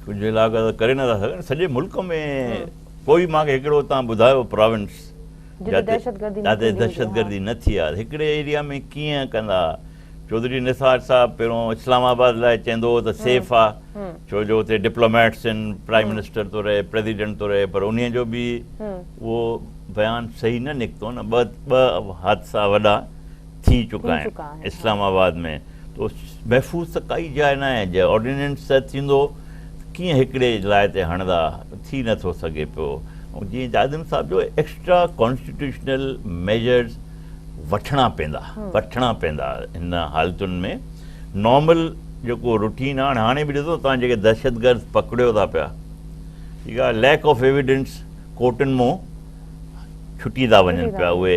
Speaker 2: ڪجهه علائقا ته ڪري نٿا سگهن، سڄي ملڪ ۾ ڪوئي مان کي هڪڙو تان ٻڌايو پراونس
Speaker 1: جتي
Speaker 2: جاتي دهشتگردي نه ٿي آهي، هڪڙي ايريا ۾ ڪيئن ڪندا؟ چوڌري نثار صاحب پهريون اسلام آباد لاء چوندو هو ته سيف آ ڇو جو اتي ڊپلوميٽس آهن، پرائم منسٽر ٿو رهي، پريزيڊنٽ ٿو رهي، پر انهي جو به اهو بيان صحيح نه نڪتو نه، ٻه حادثا وڏا ٿي چڪا آهن اسلام آباد ۾ تو محفوظ ته ڪائي جاء نه آهي، جي آرڊيننس تحت ٿيندو ڪيئن هڪڙي لاء تي هڻندا، ٿي نه ٿو سگهي پيو. ۽ جيئن جادم صاحب جو ايڪسٽرا ڪانسٽيٽيوشنل ميجرز وٺڻا پيندا وٺڻا پيندا هن حالتن ۾ نارمل جيڪو روٽين آهي هاڻي به ڏسو توهان جيڪي دهشتگرد پڪڙيو ٿا پيا ٺيڪ آهي ليڪ آف ايويڊنس ڪورٽن مون ڇٽي ٿا وڃن پيا اهي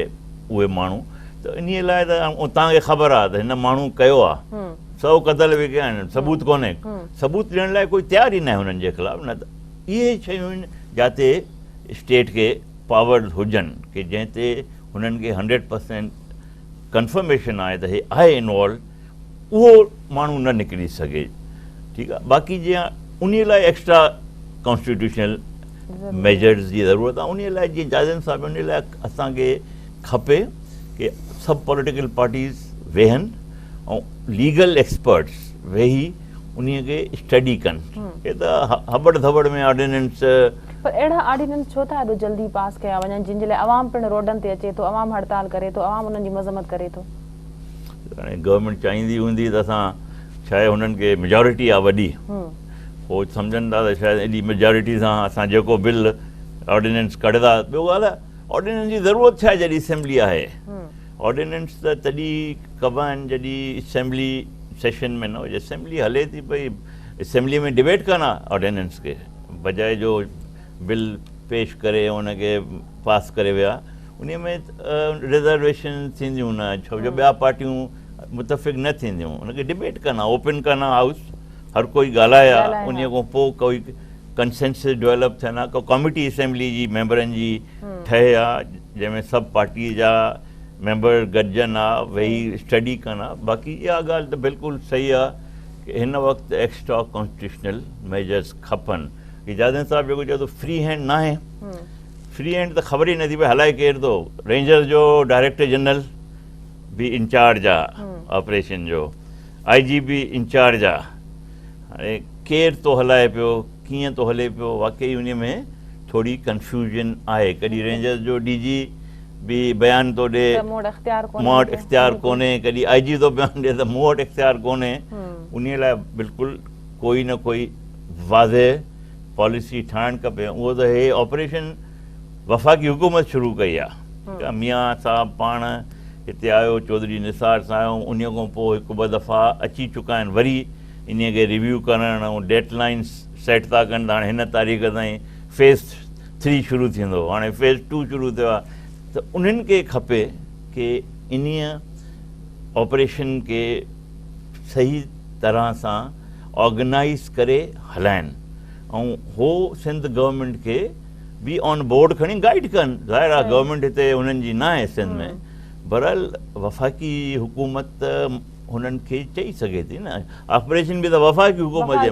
Speaker 2: اهي ماڻهو ته انهي لاء ته توهان کي خبر آهي ته هن ماڻهو ڪيو آهي سو قتل به ڪيا آهن ثبوت ڪونهي ثبوت ڏيڻ لاء ڪوئي تيار ئي ناهي هنن جي خلاف نه ته اهي شيون جاتي اسٽيٽ کي پاورز هجن ڪي جنهن تي هنن کي هنڊريڊ پرسينٽ ڪنفرميشن آهي ته هي آهي انوالو اهو ماڻهو نه نڪري سگهي ٺيڪ آهي باقي جي انهي لاء ايڪسٽرا ڪانسٽيٽيوشنل ميجرز جي ضرورت آهي انهي لاء جيئن جازم صاحب انهي لاء اسان کي کپي ڪي سڀ پوليٽيڪل پارٽيز ويهن ۽ ليگل ايڪسپرٽس ويهي انهي کي اسٽڊي ڪن. هي ته هٻڙ ڌٻڙ ۾ آرڊيننس.
Speaker 1: پر اهڙا آرڊيننس ڇو ٿا ايڏو جلدي پاس ڪيا وڃن جن جي لاء عوام پڻ روڊن تي اچي ٿو، عوام هڙتال ڪري ٿو، عوام انهن جي مذمت ڪري ٿو.
Speaker 2: هاڻي گورنمينٽ چاهيندي هوندي ته اسان شايد هنن کي ميجارٽي آ وڏي هو سمجهن ٿا ته شايد ايڏي ميجارٽي سان اسان جيڪو بل آرڊيننس ڪڍندا ٻيو ڳالهه آرڊيننس جي ضرورت ڇا آهي جڏهن اسيمبلي آهي آرڊيننس ته تڏهن ڪبا آهن جڏهن اسيمبلي سيشن ۾ نه هجي اسيمبلي هلي ٿي پئي اسيمبلي ۾ ڊبيٽ ڪن ها آرڊيننس کي بجاء جو بل پيش ڪري ان کي پاس ڪري ويا ان ۾ رزرويشن ٿينديون نه ڇو جو ٻيا پارٽيون متفق نه ٿينديون ان کي ڊبيٽ ڪن ها اوپن ڪن ها هائوس هر ڪوئي ڳالهائي ها ان کان پوء ڪوئي ڪنسينسس ڊولپ ٿين ها ڪو ڪاميٽي اسيمبلي جي ميمبرن جي ٺهي ها جنهن ۾ سڀ پارٽي جا ميمبر گڏجن ها ويهي اسٽڊي ڪن ها باقي اها ڳالهه ته بلڪل صحيح آهي ڪي هن وقت ايڪسٽرا ڪانسٽيٽيوشنل ميجرز کپن اجازت صاحب جيڪو چئي ٿو فري هينڊ ناهي فري هينڊ ته خبر ئي نٿي پئي هلائي ڪير ٿو رينجرز جو ڊائريڪٽر جنرل به انچارج آ آپريشن جو آئي جي به انچارج آ هاڻي ڪير ٿو هلائي پيو ڪيئن ٿو هلي پيو واقعي ان ۾ ٿوري ڪنفيوزن آهي ڪڏهن رينجرز جو ڊي جي به بيان ٿو ڏي
Speaker 1: ته مون وٽ اختيار ڪونهي
Speaker 2: مون وٽ اختيار ڪونهي ڪڏهن آء جي ٿو بيان ڏي ته مون وٽ اختيار ڪونهي انهي لاء بلڪل ڪوئي نه ڪوئي واضح پاليسي ٺاهڻ کپي اهو ته هي آپريشن وفاقي حڪومت شروع ڪئي آهي ميان صاحب پاڻ هتي آيو چوڌري نثار سان آيو انهي کان پوء هڪ ٻه دفعا اچي چڪا آهن وري انهي کي ريويو ڪرڻ ۽ ڊيٽ لائنس سيٽ ٿا ڪن ته هاڻي هن تاريخ تائين فيز ٿري شروع ٿيندو هاڻي فيز ٽو شروع ٿيو آهي ته انهن کي کپي ڪي انهيء آپريشن کي صحيح طرح سان آرگنائيز ڪري هلائن ۽ هو سنڌ گورنمينٽ کي به آن بورڊ کڻي گائيڊ ڪن ظاهر آهي گورنمينٽ هتي هنن جي ناهي سنڌ ۾ بهرحال وفاقي حڪومت ته هنن کي چئي سگهي ٿي نه آپريشن به ته وفاقي حڪومت جي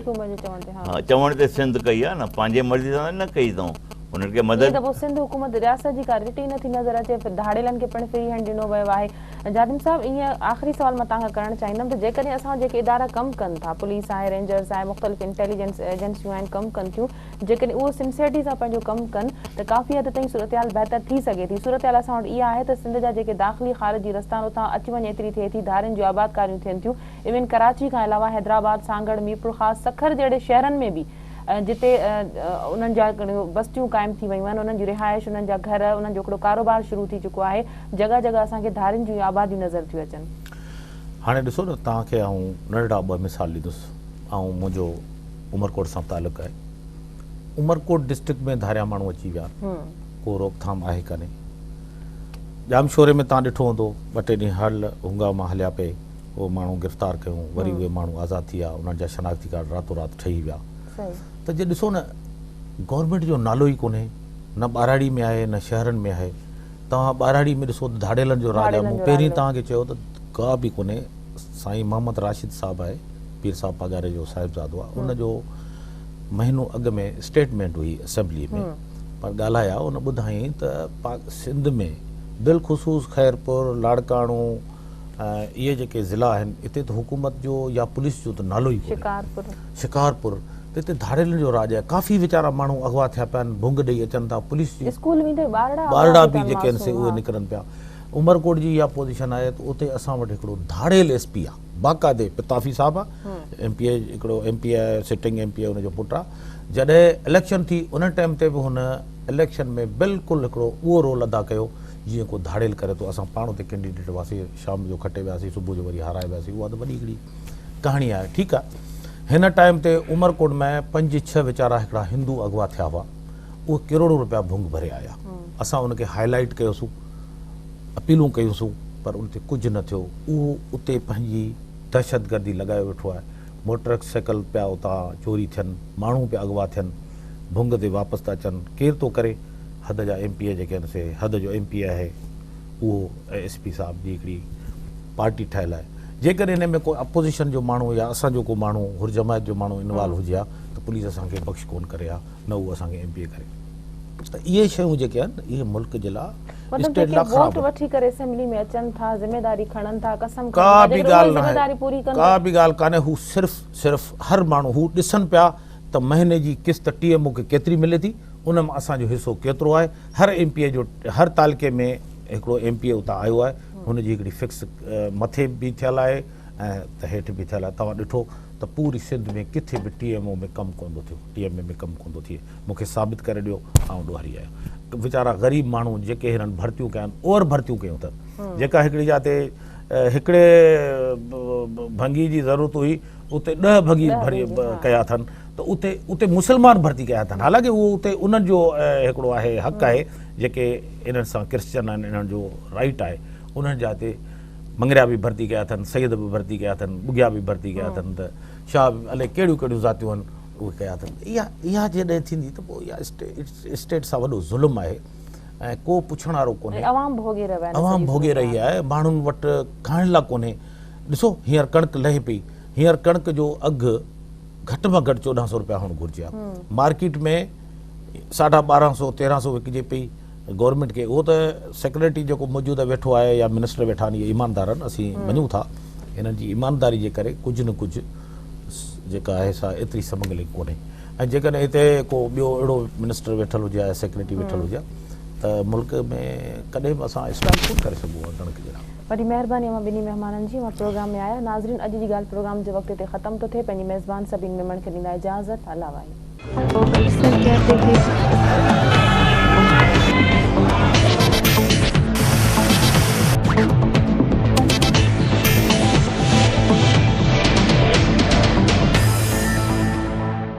Speaker 2: چوڻ تي سنڌ ڪئي آهي نه پنهنجي مرضي سان نه ڪئي اٿئون. انهن کي مدد.
Speaker 1: هي دفعو سنڌ حڪومت رياست جي ڪا رٽ ئي نٿي نظر اچي، ڌاڙيلن کي پڻ فري هينڊ ڏنو ويو آهي. جادم صاحب ائين آخري سوال مان توهان کان ڪرڻ چاهيندم ته جيڪڏهن اسان وٽ جيڪي ادارا ڪم ڪن ٿا پوليس آهي رينجرز آهي مختلف انٽيليجنس ايجنسيون آهن ڪم ڪن ٿيون جيڪڏهن اهو سنسيئرٽي سان پنهنجو ڪم ڪن ته ڪافي حد تائين صورتحال بهتر ٿي سگهي ٿي صورتحال اسان وٽ اها آهي ته سنڌ جا جيڪي داخلي خارجي رستا آهن اتان اچ وڃ ايتري ٿئي ٿي ڌارين جون آبادڪاريون ٿين ٿيون ايون ڪراچي کان علاوه حيدرآباد سانگهڙ ميرپورخاص سکر جهڙي شهرن ۾ به جتي انهن جا بستيون قائم ٿي ويون آهن، انهن جي رهائش، انهن جا گهر، انهن جو هڪڙو ڪاروبار شروع ٿي چڪو آهي، جڳهه جڳهه اسان کي ڌارين جون آباديون نظر ٿيون اچن.
Speaker 3: هاڻي ڏسو نه توهان کي آئون ننڍڙا ٻه مثال ڏيندس. آئون منهنجو عمرڪوٽ سان تعلق آهي. عمرڪوٽ ڊسٽرڪٽ ۾ ڌاريا ماڻهو اچي ويا، ڪو روڪٿام آهي ڪانهي. ڄامشوري ۾ توهان ڏٺو هوندو ٻه ٽي ڏينهن هل هنگاما هليا پئي. اهي ماڻهو گرفتار ڪيون وري اهي ماڻهو آزاد ٿي ويا انهن جا شناختي ڪارڊ راتو رات ٺهي ويا ته جي ڏسو نه گورنمينٽ جو نالو ئي ڪونهي نه ٻهراڙي ۾ آهي نه شهرن ۾ آهي توهان ٻهراڙي ۾ ڏسو ته ڌاڙيلن جو راڄ آهي مون پهرين توهان کي چيو ته ڪا به ڪونهي سائين محمد راشد صاحب آهي پير صاحب پاڳاري جو صاحبزادو آهي ان جو مهينو اڳ ۾ اسٽيٽمينٽ هئي اسيمبلي ۾ پر ڳالهايا ان ٻڌائين ته سنڌ ۾ بالخصوص خيرپور لاڙڪاڻو اهي جيڪي ضلعا آهن اتي ته حڪومت جو يا پوليس جو ته نالو ئي ڪونهي.
Speaker 1: شڪارپور.
Speaker 3: شڪارپور ته اتي ڌاڙيلن جو راڄ آهي ڪافي ويچارا ماڻهو اغوا ٿيا پيا آهن ڀونگ ڏئي اچن ٿا پوليس جي
Speaker 1: اسڪول ويندي ٻارڙا اغوا
Speaker 3: ٻارڙا
Speaker 1: ٿي
Speaker 3: به
Speaker 1: پيا
Speaker 3: جيڪي آهن سي
Speaker 1: معصوم
Speaker 3: اهي
Speaker 1: ها.
Speaker 3: نڪرن پيا. عمرڪوٽ جي اها پوزيشن آهي ته اتي اسان وٽ هڪڙو ڌاڙيل ايس پي آهي باقاعدي پتافي صاحب آهي ايم پي اي هڪڙو ايم پي اي آهي سٽنگ ايم پي اي ان جو پٽ آهي جڏهن اليڪشن ٿي ان ٽائيم تي به هن اليڪشن ۾ بلڪل هڪڙو اهو رول ادا ڪيو جيئن ڪو ڌاڙيل ڪري ٿو، اسان پاڻ اتي ڪينڊيڊيٽ هئاسين، شام جو کٽي وياسين، صبح جو وري هارائي وياسين، اها ته وڏي هڪڙي ڪهاڻي آهي، ٺيڪ آهي. هن ٽائيم تي عمرڪوٽ ۾ پنج ڇهه ويچارا هڪڙا هندو اغوا ٿيا هئا، اهي ڪروڙون روپيا ڀونگ ڀري آيا، اسان ان کي هائي لائيٽ ڪيوسون، اپيلون ڪيونسون، پر ان تي ڪجهه نه ٿيو، اهو اتي پنهنجي دهشتگردي لڳايو ويٺو آهي، موٽر سائيڪل پيا اتان چوري ٿين، ماڻهو پيا اغوا ٿين، ڀونگ تي واپس ٿا اچن، ڪير ٿو ڪري؟ حد جا ايم پي اي جيڪي آهن سي حد جو ايم پي اي آهي اهو ۽ ايس پي صاحب جي هڪڙي پارٽي ٺهيل آهي جيڪڏهن ان ۾ ڪو اپوزيشن جو ماڻهو يا اسان جو ڪو ماڻهو حر جماعت جو ماڻهو انوالو هجي ها ته پوليس اسان کي بخش ڪون ڪري ها نه اهو اسان کي ايم پي اي ڪري ته اهي شيون جيڪي آهن اهي ملڪ جي لاء
Speaker 1: مطلب
Speaker 3: اسٽيٽ
Speaker 1: جيڪي
Speaker 3: لاء
Speaker 1: ووٽ
Speaker 3: خراب آهن.
Speaker 1: وٺي ڪري اسيمبلي ۾ اچن ٿا ذميداري کڻن ٿا قسم
Speaker 3: ڪا
Speaker 1: کڻن ٿا
Speaker 3: به
Speaker 1: جيڪڏهن اها
Speaker 3: ڳالهه ناهي
Speaker 1: ذميداري پوري ڪن
Speaker 3: ڪا
Speaker 1: ته
Speaker 3: به ڳالهه ڪانهي هو صرف صرف هر ماڻهو هو ڏسن پيا ته مهيني جي قسط ٽي ايم او کي ڪيتري ملي ٿي ان مان اسان جو حصو ڪيترو آهي، هر ايم پي اي جو هر تعلقي ۾ هڪڙو ايم پي اي اتان آيو آهي، هن جي هڪڙي فڪس مٿي به ٿيل آهي ۽ ته هيٺ به ٿيل آهي، توهان ڏٺو ته پوري سنڌ ۾ ڪٿي به ٽي ايم او ۾ ڪم ڪونه ٿو ٿيو، ٽي ايم اي ۾ ڪم ڪونه ٿو ٿئي، مون کي ثابت ڪري ڏيو آئون ڏوهاري آهيان. ويچارا غريب ماڻهو جيڪي هنن ڀرتيون ڪيا آهن اوور ڀرتيون ڪيون اٿن، جيڪا هڪڙي جاء تي هڪڙي ڀنگي جي ضرورت هئي اتي ڏهه ڀنگي ڀري ڪيا اٿن. ته اتي اتي مسلمان ڀرتي ڪيا اٿن حالانڪه اهو اتي انهن جو هڪڙو آهي حق آهي جيڪي انهن سان ڪرسچن آهن انهن جو رائيٽ آهي انهن جا تي مڱريا به ڀرتي ڪيا اٿن سيد به ڀرتي ڪيا اٿن ٻگهيا به ڀرتي ڪيا اٿن ته شاهه به الائي ڪهڙيون ڪهڙيون ذاتيون آهن اهي ڪيا اٿن اها اها جڏهن ٿيندي ته پوء اها اسٽيٽ سان وڏو ظلم آهي ۽ ڪو پڇڻ وارو ڪونهي
Speaker 1: عوام ڀوڳي رهيو آهي
Speaker 3: عوام ڀوڳي رهي آهي ماڻهن وٽ کائڻ لاء ڪونهي ڏسو هينئر ڪڻڪ لهي پئي هينئر ڪڻڪ جو اگهه گهٽ مان گهٽ 14 سو روپيا هئڻ گهرجي ها مارڪيٽ ۾ 1250 1300 وڪجي پئي گورنمينٽ کي اهو ته سيڪريٽري جيڪو موجوده ويٺو آهي يا منسٽر ويٺا آهن اهي ايماندار آهن اسين مڃون ٿا انهن جي ايمانداري جي ڪري ڪجهه نه ڪجهه جيڪا آهي سا ايتري سمگلنگ ڪونهي ۽ جيڪڏهن هتي ڪو ٻيو اهڙو منسٽر ويٺل هجي ها يا سيڪريٽري ويٺل هجي ها ته ملڪ ۾ ڪڏهن به اسان اسٽال ڪونه ڪري سگهون ها ڪڻڪ جي لاء.
Speaker 1: وڏي مهرباني اوهان ٻنهي مهمانن جي اوهان پروگرام ۾ آيا ناظرين اڄ جي ڳالهه پروگرام جو وقت هتي ختم ٿو ٿئي پنهنجي ميزبان سبين ميمڻ کي ڏيندا اجازت الله واهي.